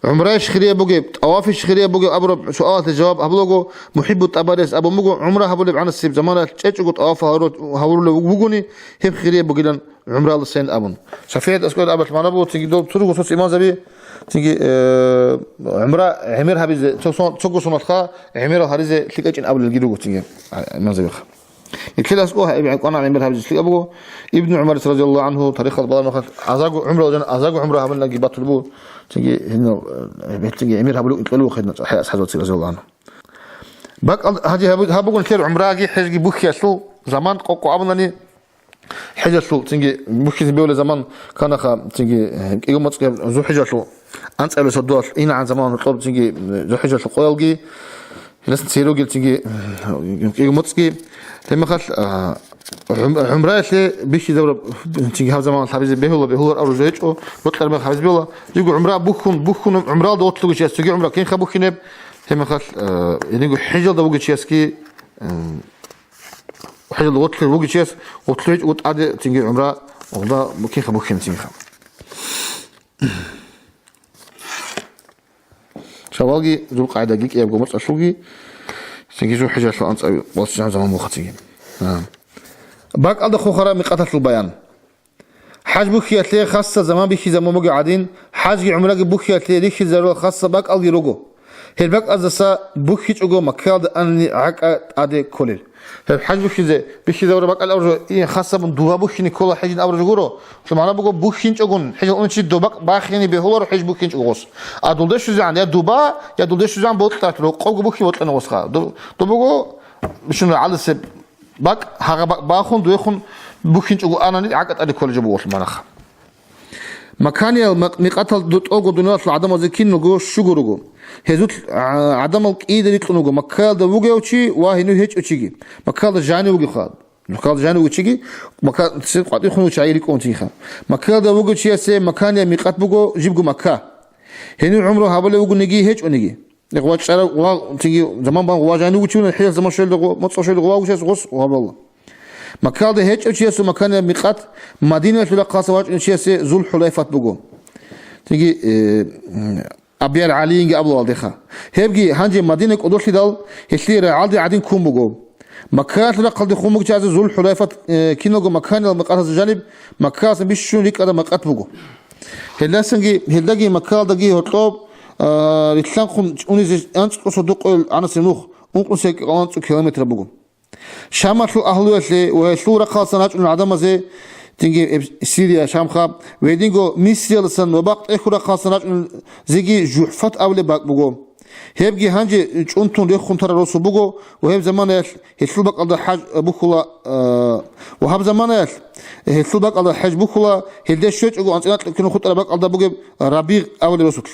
ГӀумраищ хирияб бугеб, тӀавафищ хирияб бугеб абураб суалалъе жаваб гьабулаго, МухӀиббу ТӀабарияс абун буго, гӀумра гьабулеб гӀанасеб заманаялъ чӀечӀого тӀаваф гьавуру-, гьавурулев вугони, гьеб хирияб бугилан гӀумралдасайин абун. ШафигӀият аскӀоялда абулеб магӀна буго, цинги дов цуруго соц имамзаби, цинги, э, гӀумра гӀемер гьабизе, цо сон-, цого соналъха гӀемерал гьаризе лъикӀачӀин абулелги руго цинги, а, имамзабиха. Нилъер аскӀов гьеб кӀвана гӀемер гьабизе лъикӀаб буго. Ибну ГӀумарис, радияллагьу гӀангьу, тарихалда балагьун мехалъ, азарго гӀумрал жан, азарго гӀумра гьабунаги батулеб буго. Цинги гьенив, э, гьеб цинги гӀемер гьабулев кьолев хӀедна, хӀяс хӀазрат, радияллагьу гӀангьу. БакӀал гьади гьабу-, гьабугун лъер гӀумраги хӀежги бухьиялъул заман къокъо абунани, хӀежалъул цинги бухьизе бевлеб заман канаха, цинги, э, кӀиго моцӀги ЗулхӀижалъул анцӀабилеб сордоялъ инагӀан заман гьоркьоб цинги, э, ЗулхӀижалъул къоялги, гьелдасан цере ругел цинги, э, кӀиго моцӀги. Гьеб мехалъ, а, гӀум-, гӀумраялъе бихьизабураб цинги гьаб заман лъабизе бегьула, бегьулар абураб жо гьечӀо, бокьараб мехалъ гьабизе бегьула. Жиго гӀумра бухьун, бухьун гӀумралда вугев чияс цоги гӀумра кинха бухьинеб? Гьеб мехалъ, э, гьединго хӀежалда вугев чиясги, э, ХӀежалда гъорлъ вугев чияс гъорлъ гьечӀого тӀаде цинги гӀумра гъолда букинха бухьин цинги. Шаввалги, ЗулкъагӀидаги, кӀиябго моцӀалъулги цинги ЗулхӀижалъул анцӀабилеб заман буха цинги. А. БакӀалда хурхараб микъаталъул баян. ХӀаж бухьиялъе хасса заман бихьизабун бугеб гӀадин, хӀажги гӀумраги бухьиялъе рихьизарурал хасса бакӀалги руго. Гьел бакӀаздаса бухьичӀого Маккаялда анани гӀакӀа тӀаде кколел. Гьеб хӀеж бухьизе бихьизавураб бакӀал абураб жо, и хасабун дуба бухьине ккола хӀежин абураб жо гуро. Цо магӀна буго бухьинчӀогун, хӀежал унчи доба бахине бегьуларо хӀеж бухьинчӀого гъос. А дулде щвезегӀан я дуба, я дулде щвезегӀан бокьарат, рокъобго бухьи бокьана гъосха. Ду-, дубуго бищун гӀаласеб бакӀ, гьагъа бакӀ бахун, дуехун бухьинчӀого анани гӀакӀа тӀаде кколел жо буго, магӀнаха. Макканиял мак-, микъатал ду-, тӀолго дуниялалъул гӀадамазе киналго щуго руго. Гьезул, а, гӀадамал кӀида рикьун руго, Маккаялда вугев чи ва гьенив гьечӀев чиги. Маккаялда жанив вугевха. Маккаялда жанив вугев чиги, Макка-, цин къватӀир хун вугев чи гьайи рикӀкӀун тиха. Маккаялда вугев чиясе Маккания микъат буго жибго Макка. Гьенив гӀумру гьабулев вугониги гьечӀониги. Гъва чӀара-, гъва, цинги заман бан гъва жанив вугев чи вуна, хӀел заман щвелда гъо-, моцӀ щвелда гъва вугев чияс гъос гъва бала. Маккаялда гьечӀев чиясул Макканияб микъат Мадинаялъул рахъалъа вачӀунев чиясе Зул-ХӀулайфат буго. Цинги, э, Абияр ГӀалиинги абулал гьеха. Гьебги гьанже Мадина кӀодолъидал гьелъие рагӀалде гӀадин ккун буго. Маккаялъул рахъалде хун бугев чиясе Зул-ХӀулайфат, э, киналго Макканиял микъатазда жаниб Маккаялдасан бищун рикӀкӀараб микъат буго. Гьелдасанги, гьелдаги Маккаялдаги гьоркьоб, э, рилълъанхъун унизе анцӀго сордо-къоялъ гӀанасеб нух, ункънусияб кӀикъоялда анцӀго километр буго. Шамалъул агьлуялъе ва гьелъул рахъалъан рачӀунел гӀадамазе, цинги гьеб Сирия, Шамха, ва гьединго Мисриялдасан ва бакъ тӀехьул рахъалъан рачӀунел зеги ЖухӀфат абулеб бакӀ буго. Гьебги гьанже чӀунтун рехун тараб росу буго, ва гьеб заманаялъ гьелъул бакӀалда хӀеж бухьула, а, ва гьаб заманаялъ гьелъул бакӀалда хӀеж бухьула, гьелде щвечӀого анцӀила кьиккун хутӀараб бакӀалда бугеб Рабигъ абулеб росулъ.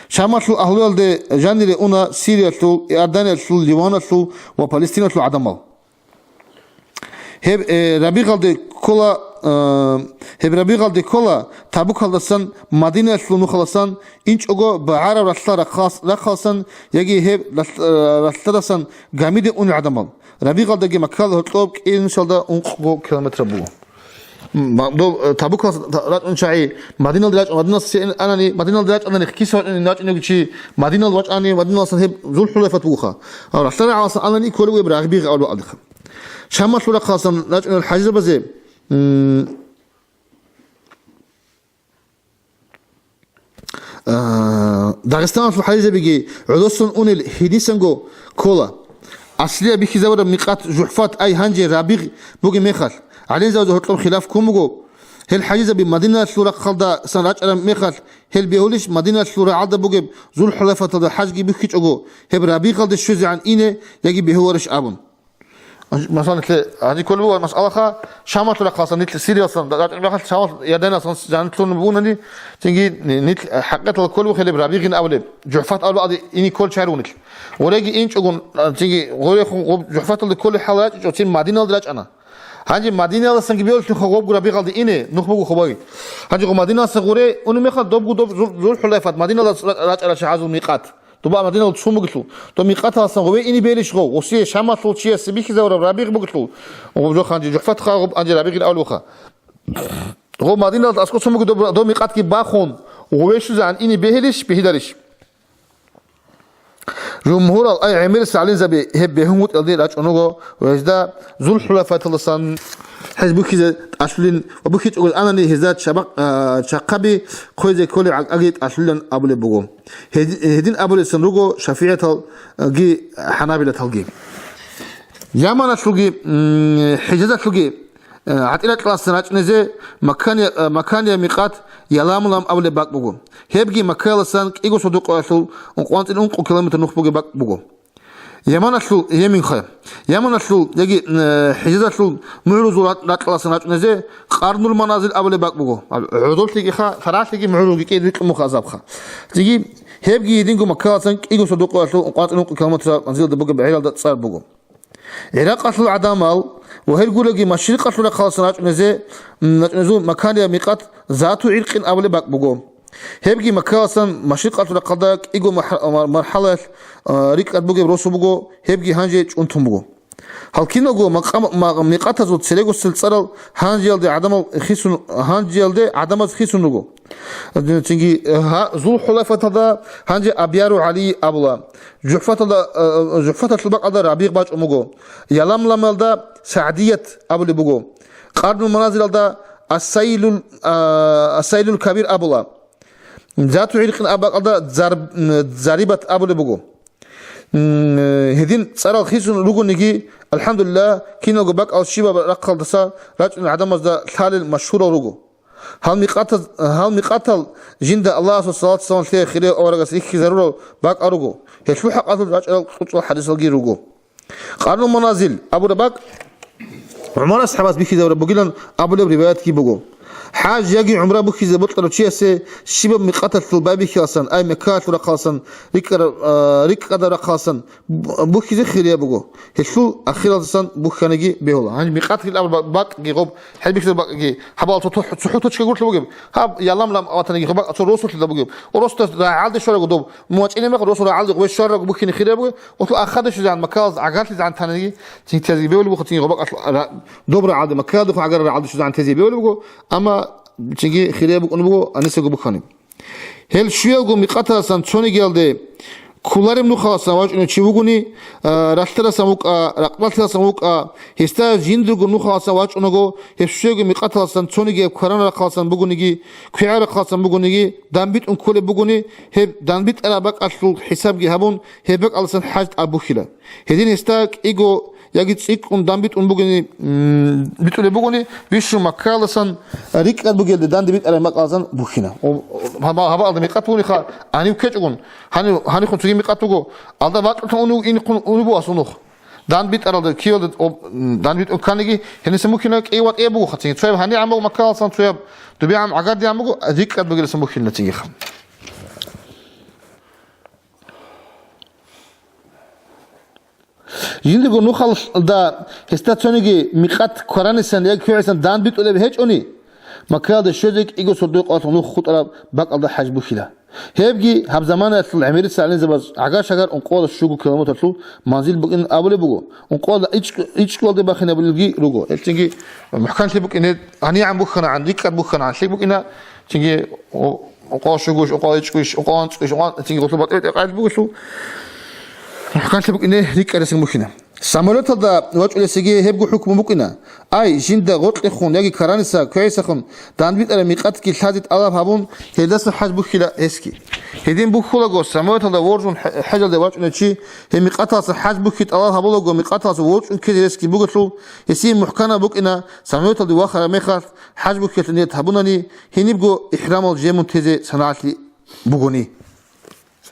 Шамалъул агьлуялде жанире уна Сириялъул, Иорданиялъул, Ливаналъул ва Палестиналъул гӀадамал. Гьеб, э, Рабигъалде ккола, э, гьеб Рабигъалде ккола Табукалдасан, Мадинаялъул нухаласан инчӀого багӀараб ралъдал рахъалас-, рахъаласан яги гьеб ралъ-, э, ралъдалъасан гамиде унел гӀадамал. Рабигъалдаги Маккаялда гьоркьоб кӀинусиялда ункъго километр буго. М, ма-, дов, э, Табукалъ та-, рачӀун чагӀи, Мадиналде рачӀун, Мадиналъ се-, анани, Мадиналде рачӀанани, киса вачӀани, начӀинеги чи, Мадинал вачӀани, Мадиналасан гьеб Зул-ХӀулайфат бугоха. А ралъдал рагӀаласан анани кколеб бугеб Рабигъ абулеб бакӀалдеха. Шамалъул рахъаласан рачӀунел хӀажизабазе, м, А, Дагъистаналъул хӀажизабиги гӀодосан унел гьединсанго ккола. Аслияб бихьизабураб микъат ЖухӀфат, ай гьанже Рабигъ бугеб мехалъ, гӀалимзабазул гьоркьоб хилаф ккун буго. Гьел хӀажизаби Мадиналъул рахъалдасан рачӀараб мехалъ, гьел бегьулищ Мадиналъул рагӀалда бугеб Зул-ХӀулайфаталда хӀажги бухьичӀого, гьеб Рабигъалде щвезегӀан ине яги бегьуларищ абун. Масалан, нилъе гьанже кколеб буго масъалаха, Шамалъул рахъалъан, нилъ Сириялъан, дагъа мехалъ Шамал, Иорданиялъан жанлъун бугони, цинги нилъ хӀакъикъаталда кколеб буго гьелеб Рабигъин абулеб, ЖухӀфат абулеб бакӀалде ине кколел чагӀи руго нилъ. Гъореги инчӀогун, цинги гъорехун гъоб ЖухӀфаталде кколеб хӀал рачӀичӀо, цин Мадиналде рачӀана. Гьанже Мадиналдасанги бегьулищ нуха гъобго Рабигъалде ине, нух буго хабаги. Гьанже гъо Мадиналдаса гъоре унеб мехалъ добго доб Зул-, Зул-ХӀулайфат, Мадиналда ра-, рачӀарал чагӀазул микъат. Доба Мадиналда цун бугелъул, доб микъаталасан гъове ине бегьилищ гъов, гъосие Шамалъул чиясе бихьизавураб Рабигъ бугелъул, гъоб жо гьанже ЖухӀфатха, гъоб гьанже Рабигъин абулебха. Гъов Мадиналда аскӀов цун буго доб, доб микъатги бахун, гъове щвезегӀан ине бегьилищ, бегьиларищ? Жумгьурал, ай гӀемерисел гӀалимзаби гьеб бегьунгутӀиялде рачӀун руго ва гьезда Зул-ХӀулайфаталдасан хӀеж бухьизе тӀалъулин ва бухьичӀого анани гьезда чабахъ-, а, чахъаби хъвезе кколел гӀакӀаги тӀалъулилан абулеб буго. Гьед-, гьедин абулесан руго шафигӀаталги, хӀанабилаталги. Яманалъулги, м, ХӀижазалъулги, э, гӀатӀира кьаласан рачӀунезе Маккания-, э, Макканияб микъат Яламлам абулеб бакӀ буго. Гьебги Маккаялдасан кӀиго сордо-къоялъул ункъоанцӀил ункъо километр нух бугеб бакӀ буго. Яманалъул, Йеменха. Яманалъул яги, э, ХӀижазалъул мугӀрузул ра-, ракьаласан рачӀунезе Къарнул Маназил абулеб бакӀ буго. ГӀодорлъигиха, таралъиги мугӀрузги кӀида рикьун муха азабха. Цинги гьебги гьединго Маккаялдасан кӀиго сордо-къоялъул ункъоанцӀил ункъо километр манзилда бугеб гӀелалда цӀар буго. ГӀиракъалъул гӀадамал ва гьел гуреги машрикъалъул рахъаласан рачӀунезе, м, рачӀунезул Макканияб микъат Зату ГӀиркъин абулеб бакӀ буго. Гьебги Маккаялдасан машрикъалъул рахъалда кӀиго мархӀ-, мар-, мархӀалаялъ, а, рикӀкӀад бугеб росу буго, гьебги гьанже чӀунтун буго. Гьал киналго макъам-, ма-, микъатазул церегосел цӀарал гьанжеялде гӀадамал хисун, гьанжеялде гӀадамаз хисун руго. Цинги, гьа, Зул-ХӀулайфаталда гьанже Абьяру ГӀали абула. ЖухӀфаталда, а, ЖухӀфаталъул бакӀалда Рабигъ бачӀун буго. Яламламалда СагӀдият абулеб буго. Къарнул Маназилалда Ас-Сайлул, а, Ас-Сайлул Кабир абула. Зату гӀиркъин аб бакӀалда зарб-, м, зарибат абулеб буго. М, гьедин цӀарал хисун ругониги, алхӀамдулиллагь, киналго бакӀал щибаб рахъалдаса рачӀунел гӀадамазда лъалел машгьурал руго. Гьал микъатаз-, гьал микъатал жинда Аллагьасул салат-салам лъея хирияв аварагас рихьизарурал бакӀал руго. Гьелъул хӀакъалъулъ рачӀарал кьучӀал хӀадисалги руго. Къарнул Маназил абураб бакӀ ГӀумар асхӀабас бихьизабураб бугилан абулеб риваятги буго. ХӀаж яги гӀумра бухьизе бокьарав чиясе щибаб микъаталъул байбихьиласан, ай Маккаялъул рахъаласан, рикӀкӀараб, а, рикӀкӀадаб рахъаласан бу-, бухьизе хирияб буго. Гьелъул ахиралдасан бухьаниги бегьула. Гьаниб микъат гьел абураб бакӀги гъоб, хӀел бихьизаб бакӀги, гьабал цо-, цо-, цохӀо точка гурлъа бугеб. Гьаб Яламлам аватаниги гъоб бакӀ цо росулъила бугеб. О росдас рагӀалде щварагу доб, мугьачӀине мех росу рагӀалде гъобе щварагу бухьине хирияб бугеб. Гьелъул ахадашизегӀан Маккаялъ гӀагарлъизегӀан таниги, цин тезеги бевли буго, цин гъобакъалъ ра-, доб рагӀалде, Маккаялдехун гӀагар рагӀалде щвезегӀан тезе бевли буго, амма цинги хирияб букӀун буго, гьаниса буго бухьани. Гьел щуялго микъаталасан цонигиялде кколареб нухаласан вачӀунев чи вугони, а, ралъдаласан вукӀа, ракъдалъиласан вукӀа, гьесда жиндирго нухаласан вачӀунаго, гьеб щуялго микъаталасан цонигияб кваранаб рахъаласан бугониги, квегӀаб рахъаласан бугониги, данбитӀун кколеб бугони, гьеб данбитӀараб бакӀалъул хӀисабги гьабун, гьеб бакӀаласан хӀаж тӀад бухьила. Гьедин гьесда кӀиго яги цӀикӀкӀун данбитӀун бугони, м, битӀулеб бугони, бищун Маккаялдасан рикӀкӀад бугелде данде битӀараб бакӀаласан бухьина. О, о, гьаба-, гьабаалда микъат бугониха, гьанив ккечӀогун, гьанив, гьанихун цоги микъат буго, алда ватӀулъун унев, инихъун унев буго асул нух. ДандбитӀаралда киялда, о, м, данде битӀун кканиги, гьениса мухьина кӀияватӀияб буго хацин. Цояб гьанигӀан буго Маккаялдасан, цояб дубегӀан гӀагардигӀан буго, рикӀкӀад бугеласан бухьина цинги. Жиндирго нухалда гьесда цониги микъат кваранисан яги квегӀисан данбитӀулеб гьечӀони, Маккаялде щвезе кӀиго сордо-къоялъ нух хутӀараб бакӀалда хӀаж бухьила. Гьебги гьаб заманаялъул гӀемерица гӀалимзабаз гӀагар-шагар ункъоялда щуго километрлъул манзил букӀин абулеб буго, ункъоялда ичӀ-, ичӀкӀуялде бахинабулелги руго. Гьелъинги мухӀканлъи букӀине гьанигӀан бухьанагӀан, рикӀкӀад бухьанагӀан лъикӀ букӀина, цинги о-, Ункъо щугуш, ункъо ичӀгуш, ункъо анцӀгуш, ункъо, цинги гъосул батӀи-, тӀекъаялъ бугелъул, хӀалъи букӀине рикӀкӀарасин бухьина. Самолеталда вачӀулесеги гьебго хӀукму букӀина. Ай, жинда гъоркьехун яги караниса квегӀисахун данбитӀараб микъатги лъазе тӀалаб гьабун, гьелдаса хӀаж бухьила гьесги. Гьедин бухьулаго, самолеталда воржун хӀ-, хӀежалде вачӀунев чи, гьеб микъаталса хӀаж бухьи тӀалаб гьабулаго, микъаталса ворчӀун ккезе гьесги бугелъул, гьесие мухӀканаб букӀина, самолеталде вахараб мехалъ, хӀаж бухьиялъе ният гьабунани, гьенибго ихӀрамал жемун тезе санагӀалъи бугони.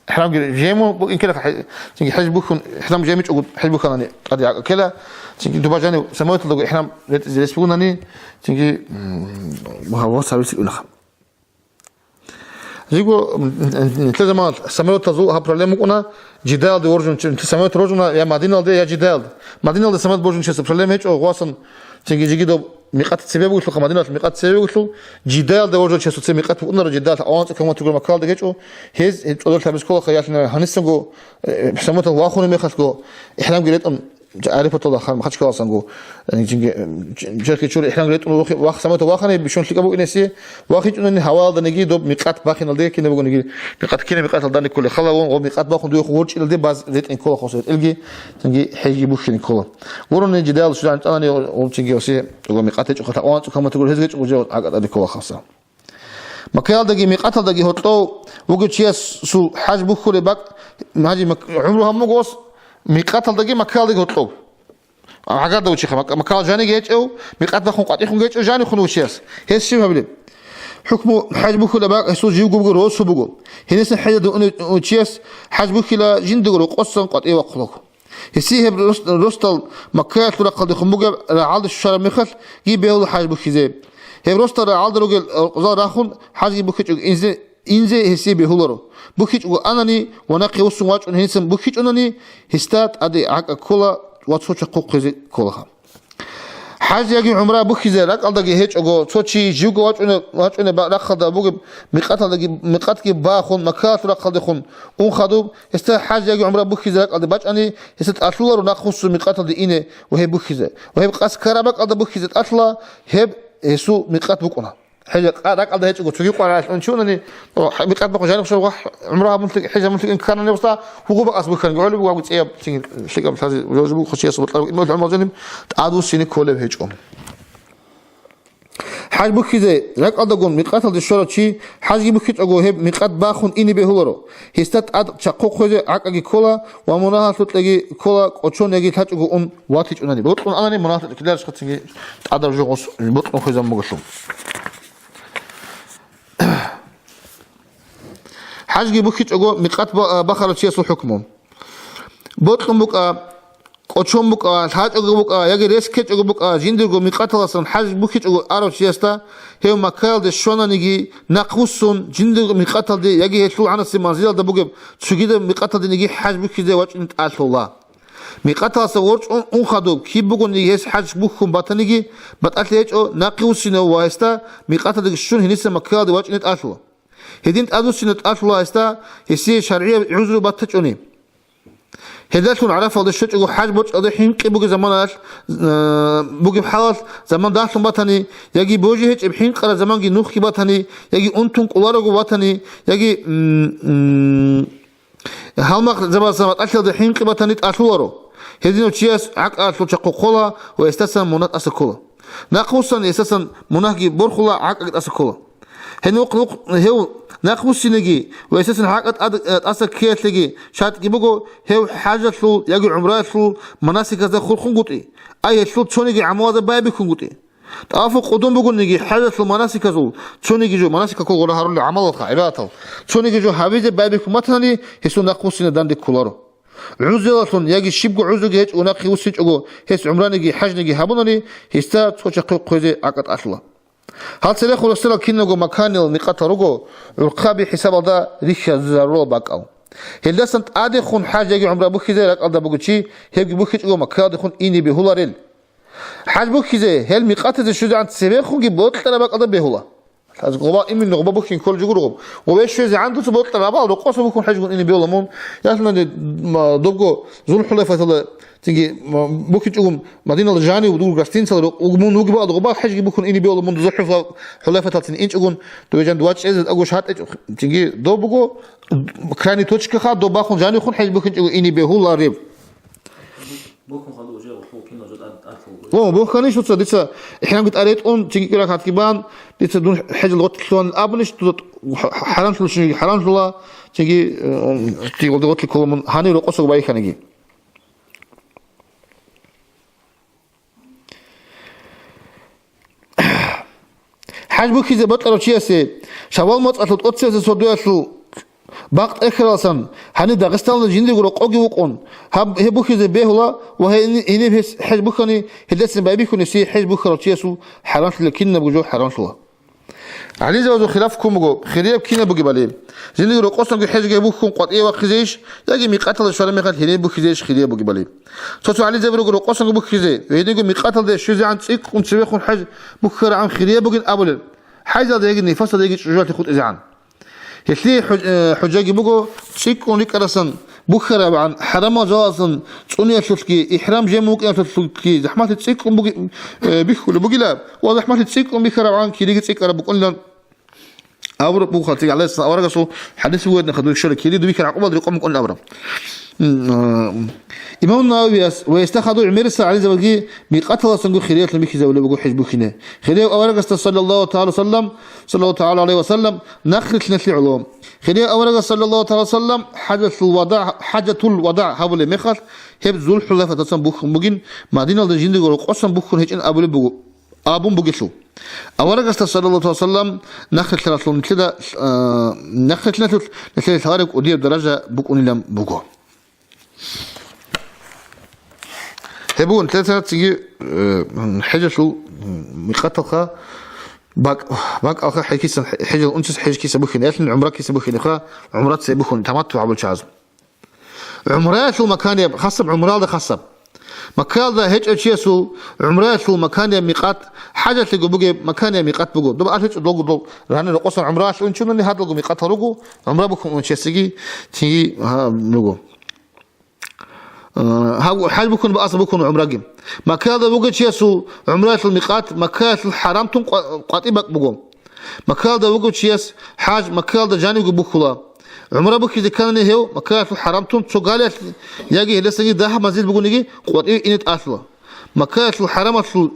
ИхӀрамги жемун букӀин ккела, хӀе-, цинги хӀеж бухьун, ихӀрам жемичӀого хӀеж бухьанани тӀаде гӀакӀа ккела, цинги дуба жанив самолеталдаго ихӀрам ретӀизе рес бугунани, цинги, м, гьав сарвиси кӀунаха. Жиго, м, нилъер заман самолетазул гьаб проблема букӀуна, Жиддаялде воржун чи, самолет роржуна я Мадиналде, я Жиддаялде. Мадиналде самолет боржун чиясда проблема гьечӀо, гъвасан цинги жиги доб микъат цебе бугелъулха, Мадиналъ микъат цебе бугелъул, Жиддаялде воржун чиясда цебе микъат букӀунаро, Жиддаялъ аванцӀ километр гуро Маккалде гьечӀо, гьез гьеб цӀодорлъи гьабиз кколаха ялъуна гьанисанго, э, самолетал вахунеб мехалъго, ихӀрамги ретӀун, Арифаталда хан Махачкаласанго, э, жинги, э, ч-, черхи чури ихӀрамги ретӀун вахи-, вах-, самолетал вахани, бищун лъикӀаб букӀинеси, вахичӀунани гьаваялданиги доб микъат бахиналде кинаб бугониги, микъат кина микъаталдани кколе халавун, гъо микъат бахун дуе хурчӀилалде баз ретӀин ккола хос ретӀилги, цинги хӀежги бухьин ккола. Гурони Жиддаялда щвезегӀан тӀанани гъо-, гъо-, цинги осе гъо микъат гьечӀо хатӀа аванцӀ каматугур гьез гьечӀо гъо жо гӀакъатӀаде ккола хаса. Маккаялдаги микъаталдаги гьоркьов вугев чиясул хӀаж бухьулеб бакӀ, гьанже мак-, гӀумру гьабун буго ос, микъаталдаги Маккаялдаги гьоркьов. ГӀагарда вучиха, Мак-, Маккала жаниги гьечӀев, микъат бахун къватӀихун гьечӀев жанихун вучияс. Гьес щиб гьабилеб? ХӀукму хӀаж бухьулеб бакӀ гьесул живго буго росу буго. Гьениса хӀежалде унев вучияс хӀаж бухьила жиндего рокъосан къватӀиве вахъулаго. Гьесие гьеб рос-, росдал Маккаялъул рахъалдехун бугеб рагӀалде щвараб мехалъ гьеб бегьула хӀаж бухьизе. Гьеб росдал рагӀалда ругел рокъзал рахун хӀажги бухьичӀого инзе инзе гьесие бегьуларо. БухьичӀого анани ва нахъе вуссун вачӀун гьенисан бухьичӀонани, гьесда тӀаде гӀакӀа ккола ва цо чахъухъ хъезе кколаха. ХӀаж яги гӀумра бухьизе ракӀалдаги гьечӀого, цо чи живго вачӀуне-, вачӀунеб ба-, рахъалда бугеб микъаталдаги, микъатги бахун, Маккалъул рахъалдехун ун хадуб, гьесда хӀаж яги гӀумра бухьизе ракӀалде бачӀани, гьесда тӀалъуларо нахъвуссун микъаталде ине ва гьеб бухьизе. Ва гьеб къас ккараб бакӀалда бухьизе тӀалъула, гьеб гьесул микъат букӀуна. ХӀежа къа-, ракӀалда гьечӀого цоги къварагӀалъ унчунани, о, хӀа-, микъат бахъун жанихъ шав вахъ, гӀумра гьабун лъи-, хӀеж гьабун лъикӀин кканани вуста, гьугу бакъас бухьанги гӀолеб вагу цӀияб цин лъикӀаб лъази жожи буго хъучияс бутӀа имам гӀумар жаниб тӀадвуссине кколеб гьечӀо. ХӀаж бухьизе ракӀалдагун микъаталде щварав чи, хӀажги бухьичӀого, гьеб микъат бахун ине бегьуларо. Гьесда тӀад чахъу хъвезе гӀакӀаги ккола ва мунагьалъукьеги ккола, кӀочон яги лъачӀого ун ватичӀунани. Бокьун анани мунагьалъукье кидарищ хъацинги тӀадаб жо гъос бокьун хвезабун буголъул. ХӀажги бухьичӀого микъат ба-, бахарав чиясул хӀукму. Бокьун букӀа, кӀочон букӀа, лъачӀого букӀа яги рес ккечӀого букӀа, жиндирго микъаталасан хӀаж бухьичӀого арав чиясда, гьев Маккаялде щвананиги, нахъвуссун, жиндирго микъаталде яги гьелъул гӀанасеб манзилалда бугеб цогидаб микъаталдениги хӀаж бухьизе вачӀине тӀалъула. Микъаталаса ворчӀун ун хадуб, киб бугониги гьес хӀаж бухьун батаниги, батӀалъи гьечӀо нахъе вуссинав ва гьесда микъаталдеги щун гьениса Маккаялде вачӀине тӀалъула. Гьедин тӀадвуссине тӀалъула гьесда гьесие шаргӀияб гӀузру батичӀони. Гьелдалъун ГӀарафалде щвечӀого хӀаж борчӀалде хӀинкъи бугеб заманалъ, э, бугеб хӀалалъ заман далъун батани, яги божи гьечӀеб хӀинкъараб заманги нухги батани, яги унтун кӀоларого батани, яги, м, м, гьалмагъзабазда матӀалъиялда хӀинкъи батани тӀалъуларо. Гьединав чияс гӀакъалъул чахъу ккола ва гьесдасан мунагь тӀаса ккола. Нахъвуссани гьесдасан мунагьги борхула, гӀакъаги тӀаса ккола. Гьенухъ-, нухъ-, гьев нахъвуссинеги ва гьесдасан гӀакъа тӀад-, тӀаса ккеялъеги шартӀги буго, гьев хӀажалъул яги гӀумраялъул манасиказда хурхунгутӀи, ай гьелъул цониги гӀамалазда байбихьунгутӀи. ТӀавафу къудум бугониги хӀажалъул манасиказул цониги жо, манасикал кколгъура гьарулел гӀамалалха, гӀибадатал, цониги жо гьабизе байбихьун батани, гьесул нахъвуссине данде кколаро. ГӀузралъун яги щибго гӀузруги гьечӀого нахъе вуссинчӀого гьес гӀумраниги хӀажниги гьабунани, гьесда цо чахъе хъвезе гӀакъа тӀалъула. Гьал церехун рехсарал киналго маканил микъатал руго, гӀурхъаби хӀисабалда рихьизарулал бакӀал. Гьелдасан тӀадехун хӀаж яги гӀумра бухьизе ракӀалда буго чи, гьебги бухьичӀого Маккаялдехун ине бегьуларел. ХӀаж бухьизе гьел микъатазе щвезегӀан цебехунги бокьараб бакӀалда бегьула. Гъоба, именно гъоба бухьин кколеб жо гуро гъоб. Гъобе щвезегӀан дуца бокьараб бакӀал рокъоса бухьун хӀеж гун ине бегьула мун. Яхълъунани, м, добго Зулхулайфаталда, цинги, м, бухьичӀогун Мадиналда жанив дур гостиницал рокъ-, мун вугеб бакӀал гъоба хӀежги бухьун ине бегьула мун, Зулхулайфаталцин инчӀогун, дове жан дуа чӀезе тӀаго шатӀечӀо. Цинги доб буго крайний точкаха, доб бахун жанивхун хӀеж бухьинчӀого ине бегьулареб. Бухьун хадуб уже гъулъул кинал жо тӀад-, тӀад лъугьун. О, бухьани шуца, дица ихӀрамги тӀаретӀун, чиги кӀира хатги бан, дица дун хӀежал гъотлъуан абунищ, дуда хӀ-, хӀ-, хӀарамлъулщиниги хӀарамлъула, чиги, э, ти гъолда гъотлъи ккола мун гьанив рокъосаго байханиги. ХӀаж бухьизе бокьарав чиясе, Шаввал моцӀалъул тӀоцебесеб сордоялъул бакъ тӀехьаралсан, гьаниб Дагъистаналда жиндирго рокъоги вукъун, гьаб-, гьеб бухьизе бегьула ва гьени-, гьениб гьес хӀеж бухьани, гьелдасан байбихьун гьесие хӀеж бухьарав чиясул хӀарамлъила кинабго жо хӀарамлъула. ГӀалимзабазул хилаф ккун буго, хирияб кинаб бугебали. Жиндирго рокъосанго хӀежги бухьун къватӀиве вахъизейищ, яги микъаталда щвараб мехалъ гьениб бухьизейищ хирияб бугебали. Цо-цо гӀалимзаби руго рокъосанго бухьизе, гьединго микъаталде щвезегӀан цӀикӀкӀун цебехун хӀеж бухьарагӀан хирияб бугин абулел. ХӀайзалда яги нифасалда яги чӀужуялъе хутӀизегӀан. Гьелъие хӀуж-, э, хӀужаги буго, цӀикӀкӀун рикӀкӀарасан бухьарабгӀан, хӀарамал жаласан цӀуниялъулъги, ихӀрам жем вукӀиналъулъги захӀмалъи цӀикӀкӀун буги-, э, бихьулеб бугила ва захӀмалъи цӀикӀкӀун бихьарабгӀан кириги цӀикӀкӀараб букӀунилан. Авараг буго хатӀи гӀалайгьиссалам, аварагасул хӀадис буго гьединахъа дуе щвараб кири, дуе бихьараб гӀакъубалда рекъон букӀунилан абураб. М, а, имам Нававияс ва гьесда хадув ГӀумериса гӀалимзабазги микъаталасанго хириялъун бихьизабулеб буго хӀеж бухьине. Хирияв аварагасда саллаллагьу тагӀала саллам, саллаллагьу тагӀала гӀалайгьи ва саллам, нахърилълъиналъе гӀоло. Хирияв аварагас саллаллагьу тагӀала саллам хӀажатул вада-, хӀажатул вадагӀ гьабулеб мехалъ, гьеб Зулхулайфатасан бухьун бугин, Мадиналда жиндирго рокъосан бухьун гьечӀин абулеб буго. Абун бугелъул. Аварагасда саллаллагьу гӀалайгьи ва саллам нахърилълъаралъул нилъеда, а, нахърилълъиналъул нилъеда лъалареб кӀудияб даража букӀунилан буго. Гьеб буго нилъеда цинги, э, хӀежалъул микъаталха бакӀ-, бакӀалха хӀеж кисан, хӀежал унчиса хӀеж киса бухьине, ялъун гӀумра киса бухьинеха, гӀумра цебе бухьун, таматту гьабулел чагӀаз. ГӀумраялъул маканияб, хасаб гӀумралда хасаб. Маккаялда гьечӀев чиясул гӀумраялъул маканияб микъат, хӀажалъего бугеб маканияб микъат буго. Доб алъечӀо долго дол рани рокъосан гӀумраялъ унчунани гьадалго микъатал руго, гӀумра бухьун унчиясеги тиги, гьа, руго. Э, гьав хӀаж бухьун бакӀаса бухьун гӀумраги. Маккаялда вугев чиясул гӀумраялъул микъат Маккаялъул хӀарамтун къва-, къватӀиб бакӀ буго. Маккаялда вугев чияс хӀаж Маккаялда жанивго бухьула. ГӀумра бухьизе кканани гьев Маккаялъул хӀарамтун цо галиялъ яги гьелдасаги дагьаб манзил бугониги къватӀиве ине тӀалъула. Маккаялъул хӀарамалъул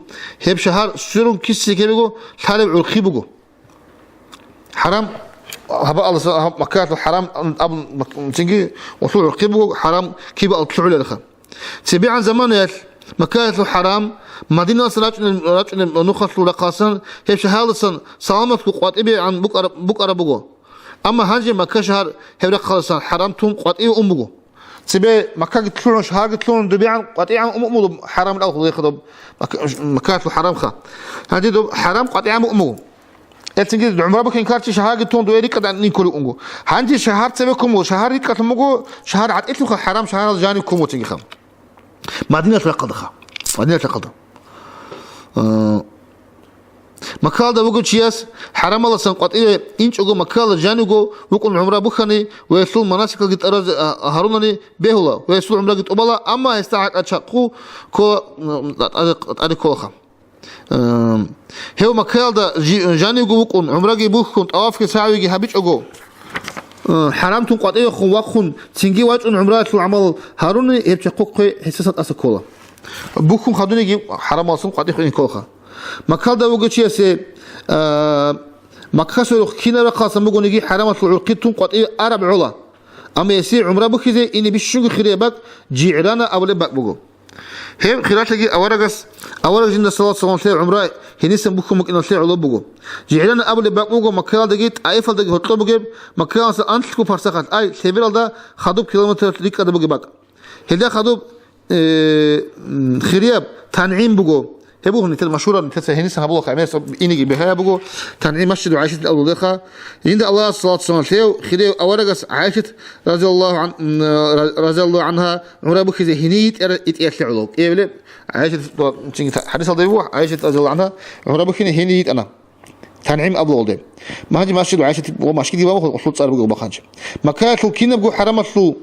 гьеб шагьар сверун киса кколего лъалеб гӀурхъи буго. ХӀарам, гьаб-, гьаб-, Маккаялъул хӀарам абун, мак-, цинги гьелъул гӀурхъи буго, хӀарам кибе алкьлъугӀулариха. ЦебегӀан заманаялъ Маккаялъул хӀарам, Мадиналъ рачӀунеб, рачӀунеб нухалъул рахъалъан гьеб шагьаралдасан саламатго къватӀибегӀан букӀараб, букӀараб буго. Амма гьанже Макка шагьар гьеб рахъалъан хӀарам тун къватӀиве ун буго. Цебе Маккаги лъугӀун, шагьарги лъугӀун, добегӀан къватӀигӀан ун-, умулеб хӀарам ралъул рехадаб Макка-, Маккаялъул хӀарамха. Гьанже доб хӀарам къватӀигӀан умуго. Гьелъинги гӀумра бухьин карчи шагьарги тун дуе рикӀкӀадани кколев унго. Гьанже шагьар цебе ккун буго, шагьар рикӀкӀалъун буго, шагьар гӀатӀилъунха, хӀарам шагьарал жанив ккун буго цинги ха. Мадиналъ рахъалдаха. Мадиналъ рахъалда. Э, Маккалда вугев чияс хӀарамаласан къватӀиве инчӀого Маккала жанивго вукӀун гӀумра бухьани ва гьелъул манасикалги тӀаразе, а, гьарунани бегьула ва гьесул гӀумраги тӀубала, амма гьесда гӀакӀа чакъу ккола, м, тӀаде, тӀаде кколаха. Эм, гьев Маккаялда жи-, жанивго вукӀун, гӀумраги бухьун, тӀавафги сагӀивиги гьабичӀого, э, хӀарамтун къватӀивехун вахъун, цинги вачӀун гӀумраялъул гӀамал гьаруни, гьеб чахъухъе гьесасан тӀаса ккола. Бухьун хадуниги хӀарамаласан къватӀивехун кколаха. Маккалда вугев чиясе, э, Маккасул рухъ кинаб рахъаласан бугониги хӀарамалъул гӀурхъи тун къватӀиве араб гӀола. Амма гьесие гӀумра бухьизе ине бищунго хирияб бакӀ ЖигӀрана абулеб бакӀ буго. Гьеб хиралъиги аварагас, авараг жинда салат салам лъе гӀумра гьенисан бухьун букӀиналъе гӀоло буго. ЖигӀрана абулеб бакӀ буго Маккаялдаги ТӀаифалдаги гьоркьоб бугеб, Маккаялдаса анлъго парсахалъ, ай, лъебералда хадуб километралъ рикӀкӀада бугеб бакӀ. Гьелда хадуб, э, м, хирияб ТангӀим буго. Гьеб буго нилъер машгьураб, нилъеца гьенисан гьабулахъе гӀемерисеб инеги бигьаяб буго, ТангӀим масжиду ГӀайшатил абулдеха. Жинда Аллагьас салат салам лъев, хирияв аварагас ГӀайшат разияллагьу гӀан-, м, ра-, разияллагьу гӀангьа гӀумра бухьизе гьенив йитӀара-, йитӀиялъе гӀоло. КӀиябилеб ГӀайшат, цинги та-, хӀадисалда буго, ГӀайшат разияллагьу гӀангьа гӀумра бухьине гьенив йитӀана. ТангӀим абулалде. Гьанже масжиду ГӀайшат ва масжидги ва гъолъул цӀар буго бахъанчи. Маккаялъул кинабго хӀарамалъул,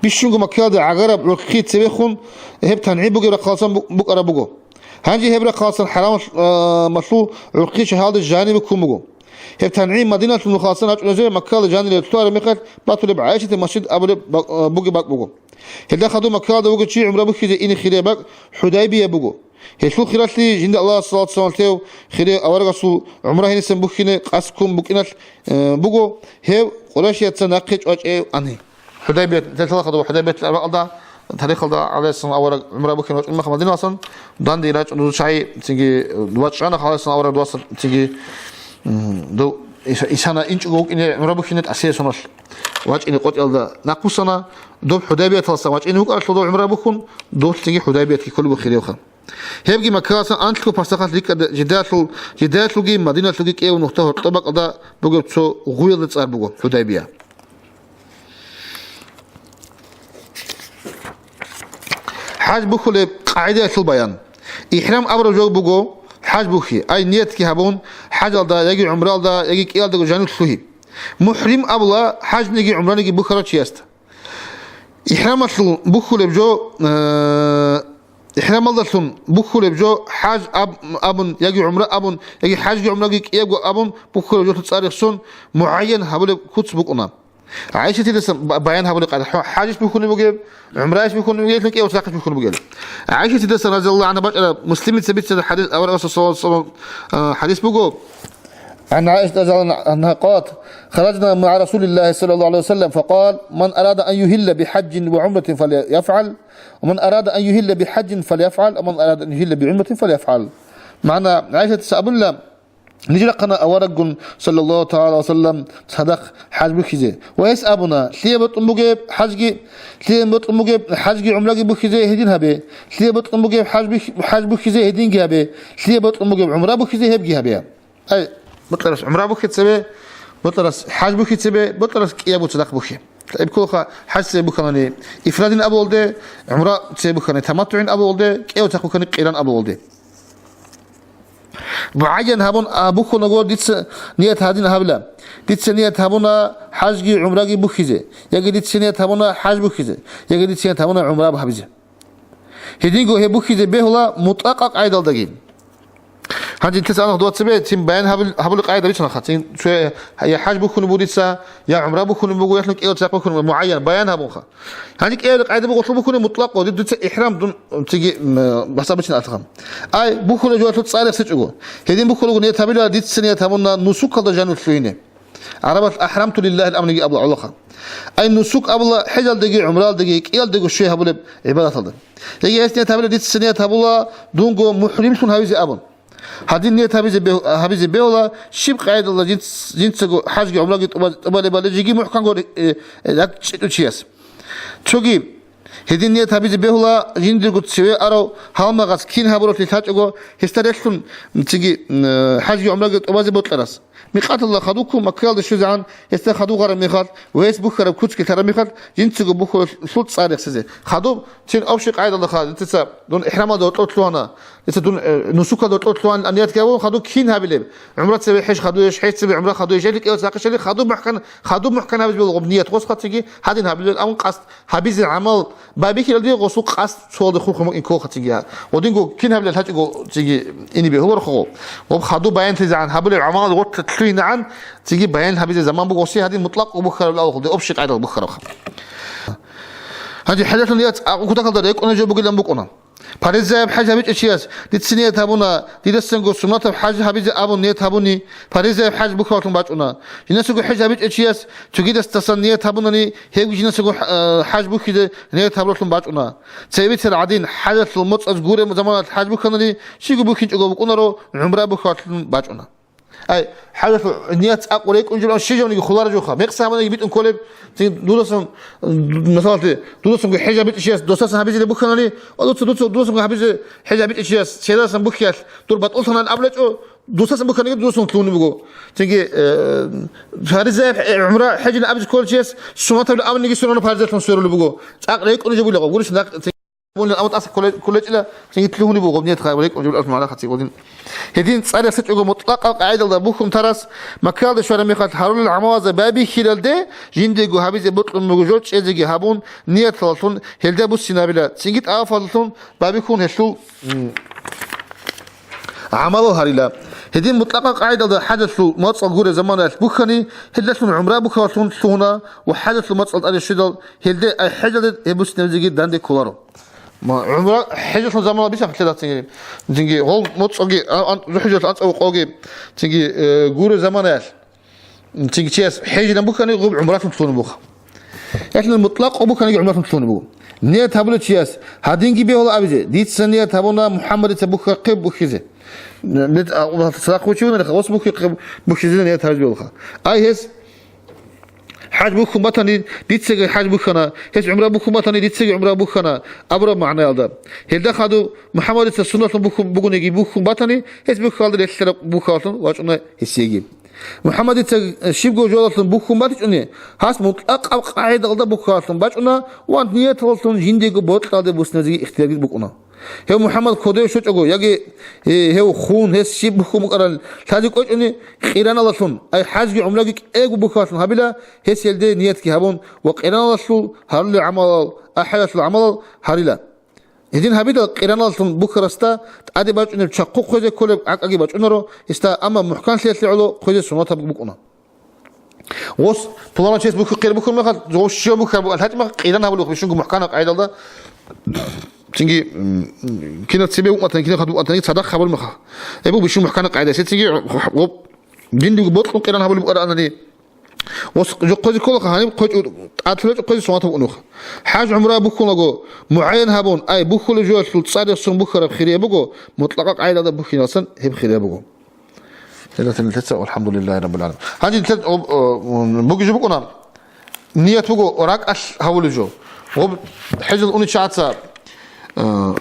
бищунго Маккаялда гӀагараб гӀурхъи цевехун гьеб ТангӀим бугеб рахъаласан бу-, букӀараб буго. Гьанже гьеб рахъаласан хӀарамалъ-, а, малъул гӀурхъи шагьаралда жанибе ккун буго. Гьеб ТангӀим Мадиналъул нухаласан рачӀуназе Маккаялда жанире лъугьараб мехалъ батулеб ГӀайшатил масжид абулеб ба-, а, бугеб бакӀ буго. Гьелда хадуб Маккаялда вугев чи гӀумра бухьизе ине хирияб бакӀ ХӀудайбия буго. Гьелъул хиралъи жинда Аллагьас салат салам лъев хирияв аварагасул гӀумра гьенисан бухьине къасд ккун букӀиналъ, э, буго, гьев къурайшияца нахъе чӀвачӀев ани. ХӀудайбият, нилъеда лъалаха дова ХӀудайбиятил арбагӀалда, тарихалда гӀалайгьиссалам авараг гӀумра бухьине вачӀунмаха Мадиналасан, данде рачӀун рузу чагӀи, цинги вачӀана гӀалайгьиссалам авараг дуаса, цинги, м, дов Иса-, Исана инчӀого вукӀине гӀумра бухьине тӀасиясуналъ вачӀине къотӀиялда нахъвуссана, доб ХӀудайбияталасан вачӀине вукӀаралъув дов гӀумра бухьун, дов цинги ХӀудайбиятги кколеб хиревха. Гьебги Маккаласан анлъго парсахалъ рикӀкӀад жидеялъул, жидеялъулги Мадиналъулги кӀиявун нухда гьоркьоб бакӀалда бугеб цо гъуялда цӀар буго ХӀудайбия. ХӀаж бухьулеб къагӀидаялъул баян. Ихрам абураб жо буго хӀаж бухьи, ай ниятги гьабун, хӀажалда яги гӀумралда яги кӀиялдаго жанив лъугьи. МухӀрим абула хӀажниги гӀумраниги бухьарав чиясда. Ихрамалъул бухьулеб жо, э, ихрамалдалъун бухьулеб жо хӀаж аб-, абун, яги гӀумра абун, яги хӀажги гӀумраги кӀиябго абун бухьулеб жолъул цӀар рехсон мугӀайян гьабулеб куц букӀуна. ГӀайшатидасан ба-, баян гьабулеб къайда, хӀо-, хӀажищ бухьулеб бугеб, гӀумраищ бухьулеб бугеб, кӀиявцахъищ бухьулеб бугеб. ГӀайшатидасан, разияллагьу гӀангьа, бачӀараб Муслимица бицараб хӀадис, аварагасул саллаллагьу гӀалайгьи ва саллам, э, хӀадис буго. عن عائشة رضي الله عنها قالت: خرجنا مع رسول الله صلى الله عليه وسلم فقال: من أراد أن يهل بحج وعمرة فليفعل، ومن أراد أن يهل بحج فليفعل، ومن أراد أن يهل بعمرة فليفعل. МагӀна, ГӀайшатица абула, ниж рахъана авараггун, саллаллагьу тагӀала ва саллам, цадахъ хӀаж бухьизе. Ва гьес абуна: лъие бокьун бугеб хӀажги, лъие бокьун бугеб хӀажги гӀумраги бухьизе, гьедин гьабе. Лъие бокьун бугеб хӀаж бих-, хӀаж бухьизе, гьединги гьабе. Лъие бокьун бугеб гӀумра бухьизе, гьебги гьабе. Ай, бокьарас гӀумра бухьи цебе, бокьарас хӀаж бухьи цебе, бокьарас кӀиябго цадахъ бухьи. Иб кколаха, хӀаж цебе бухьанани ифрадин абулде, гӀумра цебе бухьани таматтугӀин абулде, кӀиявцахъ бухьани къиран абулде. МугӀайян гьабун, а, бухьунаго дица ният гьадин гьабила. Дица ният гьабуна хӀажги гӀумраги бухьизе, яги дица ният гьабуна хӀаж бухьизе, яги дица ният гьабуна гӀумра гьабизе. Гьединго гьеб бухьизе бегьула мутӀлакъа къайдалдаги. Гьанже нилъеца анлъ дугьацебе цин баян гьабил-, гьабулеб къагӀида ричӀанха. Цин цо я хӀаж бухьунеб буго дица, я гӀумра бухьунеб буго, я кӀиго цӀакъ бухьунеб буго, мугӀайян баян гьабунха. Гьанже кӀиябилеб къагӀида буго гъолъул бухьунеб мутӀлакъго, дир дица ихӀрам дун цинги, м, бацӀцӀадаб бачӀин алъха. Ай, бухьулеб жоялъул цӀар рехсечӀого. Гьедин бухьулаго ният гьабила, дица ният гьабуна нусукалда жанив лъугьине. ГӀарабалъ ахӀрамту лиллагьил амриги абула гӀолохъа. Ай нусук абула хӀежалдеги, гӀумралдеги, кӀиялдего щвей гьабулеб гӀибадаталда. Яги гьес ният гьабила, дица ният гьабула, дунго мухӀримлъун гьавизе абун. Гьадин ният гьабизе бегь-, гьабизе бегьула, щиб къайдалда жинц-, жинцаго хӀажги гӀумраги тӀуба-, тӀубалебали жеги мухӀканго ре-, э, ракӀчӀичӀев чияс. Цоги, гьедин ният гьабизе бегьула, жиндирго цеве арав гьалмагъас кин гьабуралъи лъачӀого, гьесда релълъун, цинги, м, э, хӀажги гӀумраги тӀубазе бокьарас. Микъаталда хадуб ккун, Маккаялде щвезегӀан, гьесда хадуб гъараб мехалъ ва гьес бухьараб куцги лъараб мехалъ, жинцаго бухьулелъул цӀар рехсезе. Хадуб, цин общий къайдалда хадуб, дица дун ихӀрамалда гьоркьоб лъугьана, дица дун, э, нусукалда гьоркьоб лъугьана, ният гьабун, хадуб кин гьабилеб? ГӀумра цебе хӀеж хадуеш, хӀеж цебе гӀумра хадуеш, или кӀиго цӀакъ иш, или хадуб мухӀкан, хадуб мухӀкан гьабизе буго гъоб ният, гъос хъацаги гьадин гьабилел, амун къасд гьабизе гӀамал байбихьиналде гъосул къасд цоялде хурхун букӀин ккола цинги. Гъодинго кин гьабилел гьачӀого цинги ине бегьуларохъо. Гъоб хадуб баянлъизегӀан гьабулеб гӀамал гъорлъ лъугьинегӀан цинги баян гьабизе заман буго гъосе, гьадин мутӀлакъго бухьараб алхулде общий къайдал бухьарабха. Гьанже хӀежалъул ният акъу кутакалда рекӀунеб жо бугилан букӀуна. Паризаяб хӀеж гьабичӀев чияс, дица ният гьабуна, дидасанго суннатаб хӀеж гьабизе абун ният гьабуни, паризаяб хӀеж бухьаралъун бачӀуна. Жинасаго хӀеж гьабичӀев чияс цогидасдасан ният гьабунани, гьевги жинасаго хӀ-, э, хӀеж бухьизе ният гьабуралъун бачӀуна. Цебецал гӀадин, хӀежалъул моцӀаз гуреб заманалъ хӀеж бухьанани, щиго бухьинчӀого букӀунаро, гӀумра бухьаралъун бачӀуна. Ай, хӀежалъул ният цӀакъ рекӀун жибан щижавниги хуларо жоха. Мекъса гьабунаги битӀун кколеб, цин дудасан, масалалъе, дудасанго хӀеж гьабичӀев чияс досасан гьабизилеб бухьанани, ва дуца, дуца, дудасанго гьабизе хӀеж гьабичӀев чияс, церасан бухьиялъ дур батӀуллъанани абулечӀо, досасан бухьаниги дудасан лъугьунеб буго. Цинги, э, фаризаяб, э, гӀумра хӀежин абизе кколев чияс суннатабилан абуниги сунана фаризаялъун сверулеб буго. ЦӀакъ рекӀунеб жо буго, гурищ нахъ, цин-, абун, абун тӀаса кколе-, кколечӀила, цинги лъугьунеб буго, гъоб ният гьаб рекӀунеб жо алъ мала хъаци гъодин. Гьедин цӀар рехсечӀого мутӀлакъаб къагӀидалда бухьун тарас, Маккаялде щвараб мехалъ гьарулел гӀамалазда байбихьилалде, жиндего гьабизе бокьун буго жо чӀезеги гьабун, нияталдалъун гьелда буссинабила, цинги тӀавафалдалъун байбихьун гьелъул, м, гӀамалал гьарила. Гьедин мутӀлакъаб къагӀидалда хӀежалъул моцӀал гуреб заманаялъ бухьани, гьелдалъун гӀумра бухьаралъун лъугьуна ва хӀежалъул моцӀал тӀаде щведал, гьелде ай хӀежалде гьеб буссинабизеги данде кколаро. Ма, гӀумра, хӀежалъул замана бицахъе лъадацин гьеб. Цинги гъол моцӀалги, а, ан-, хӀежалъ анцӀабукъалги, цинги, э, гуреб заманаялъ. Цинги чияс хӀежилан бухьани, гъуб гӀумралъун лъугьунеб буго. Яхилан мутӀлакъго бухьаниги гӀумралъун лъугьунеб буго. Ният гьабулев чияс гьадинги бегьула абизе, дица ният гьабуна МухӀаммадица бухьарахъе бухьизе. Н-, н-, а, садахъ вучи вуна, гъос бухьарахъе бухьизе ният гьабизе бегьулаха. Ай гьес, хӀаж бухьун батани, дицаги хӀаж бухьана, гьес гӀумра бухьун батани, дицаги гӀумра бухьана абураб магӀнаялда. Гьелда хадуб, МухӀаммадица сунналъун бухьун бугониги бухьун батани, гьес бухьалда релълъараб бухьаллъун вачӀуна гьесиеги. МухӀаммадица щибго жоялъун бухьун батичӀони, гьас мутӀлакъаб къагӀидалда бухьаллъун бачӀуна ва нияталлъун жиндиего бокьалде буссинабизеги ихтиярги букӀуна. Гьев МухӀаммад кодове щочӀого, яги, э, гьев хун, гьес щиб бухьун букӀарал лъазе кӀвечӀони, къираналалъун, ай хӀажги гӀумраги кӀиго бухьаллъун гьабила, гьес гьелде ниятги гьабун ва къираналалъул гьарулел гӀамалал, ахӀалалъул гӀамалал гьарила. Гьедин гьабидал къираналъун бухьарасда тӀаде бачӀунеб чахъу хъвезе кколеб гӀакӀаги бачӀунаро гьесда, амма мухӀканлъиялъе гӀоло хъвезе суннатаб букӀуна. Гъос пуланав чияс бухьи-, къира бухьун мехалъ, гъос щив бухьараб бугеб лъачӀ мехалъ, къиран гьабулеб бищунго мухӀканаб къайдалда, цинги, м, кинаб цебе уматани, кинаб хадуб уматани цадахъ гьабулеб мехалъ. Гьеб бищун мухӀканаб къайда. Гьесецинги гъоб жиндиего бокьун къиран гьабулеб букӀараанани, гъос жо хъвезе кколаха, гьаниб хъвечӀо, тӀадлъичӀо хъвезе суннатаб букӀунухъ. ХӀаж гӀумра бухьунаго, мугӀайян гьабун, ай, бухьулеб жоялъул цӀар рехсон бухьараб хирияб буго, мутӀлакъаб къайдалда бухьиналдасан гьеб хирияб буго. Гьелдаса нилъеца, валхӀамдулиллагьи раббил гӀаламин. Гьанже нилъер, о, о, бугизе букӀуна, ният буго ракӀалъ гьавулеб жо. Гъоб хӀежал унев чагӀаца, э,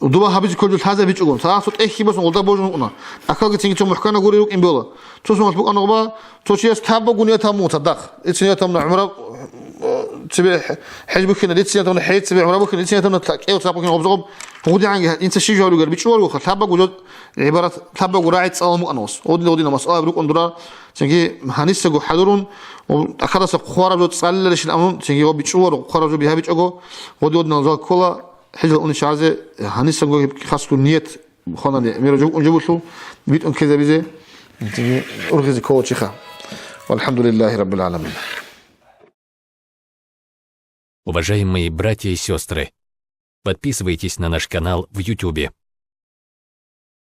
дуба гьабизе кколеб жо лъазабичӀого, цо тӀехьги босун, гъолда божун вукӀуна. Ахалги цинги цо мухӀканаб гурел рукӀин бегьула. Цо соналъ букӀана гъоба, цо чияс лъабабго ният гьабун вуго цадахъ. Дица ният гьабуна гӀумра, э, цебе хӀеж бухьина, дица ният гьабуна хӀеж, цебе гӀумра бухьина, дица ният гьабуна кӀел цадахъ бухьина, гъоб загъоб. ГъудигӀанги гьа-, инца щиб жаваб ругел бичӀчӀуларевха, лъабабго жо гӀибарат, лъабабго рагӀи цӀалун букӀана гъос. Гъодин, гъодин намаз, а, рукӀун дура, цинги гьанисаго хӀадурун, ахадаса хъвараб жо цӀалиларищин абун, цинги гъоб бичӀчӀуларо, хъвараб жо бигьа бичӀого, гъоди-гъодинал жал ккола, хӀежал унев чагӀазе гьанисаго гьеб хасго ният Хванани мер жо-, унжабулъул витӀун ккезабизе, ургъизе ккола чиха. Валхамдулиллахи раббил гӀаламин. Уважаемые братья и сестры, подписывайтесь на наш канал в Ютубе.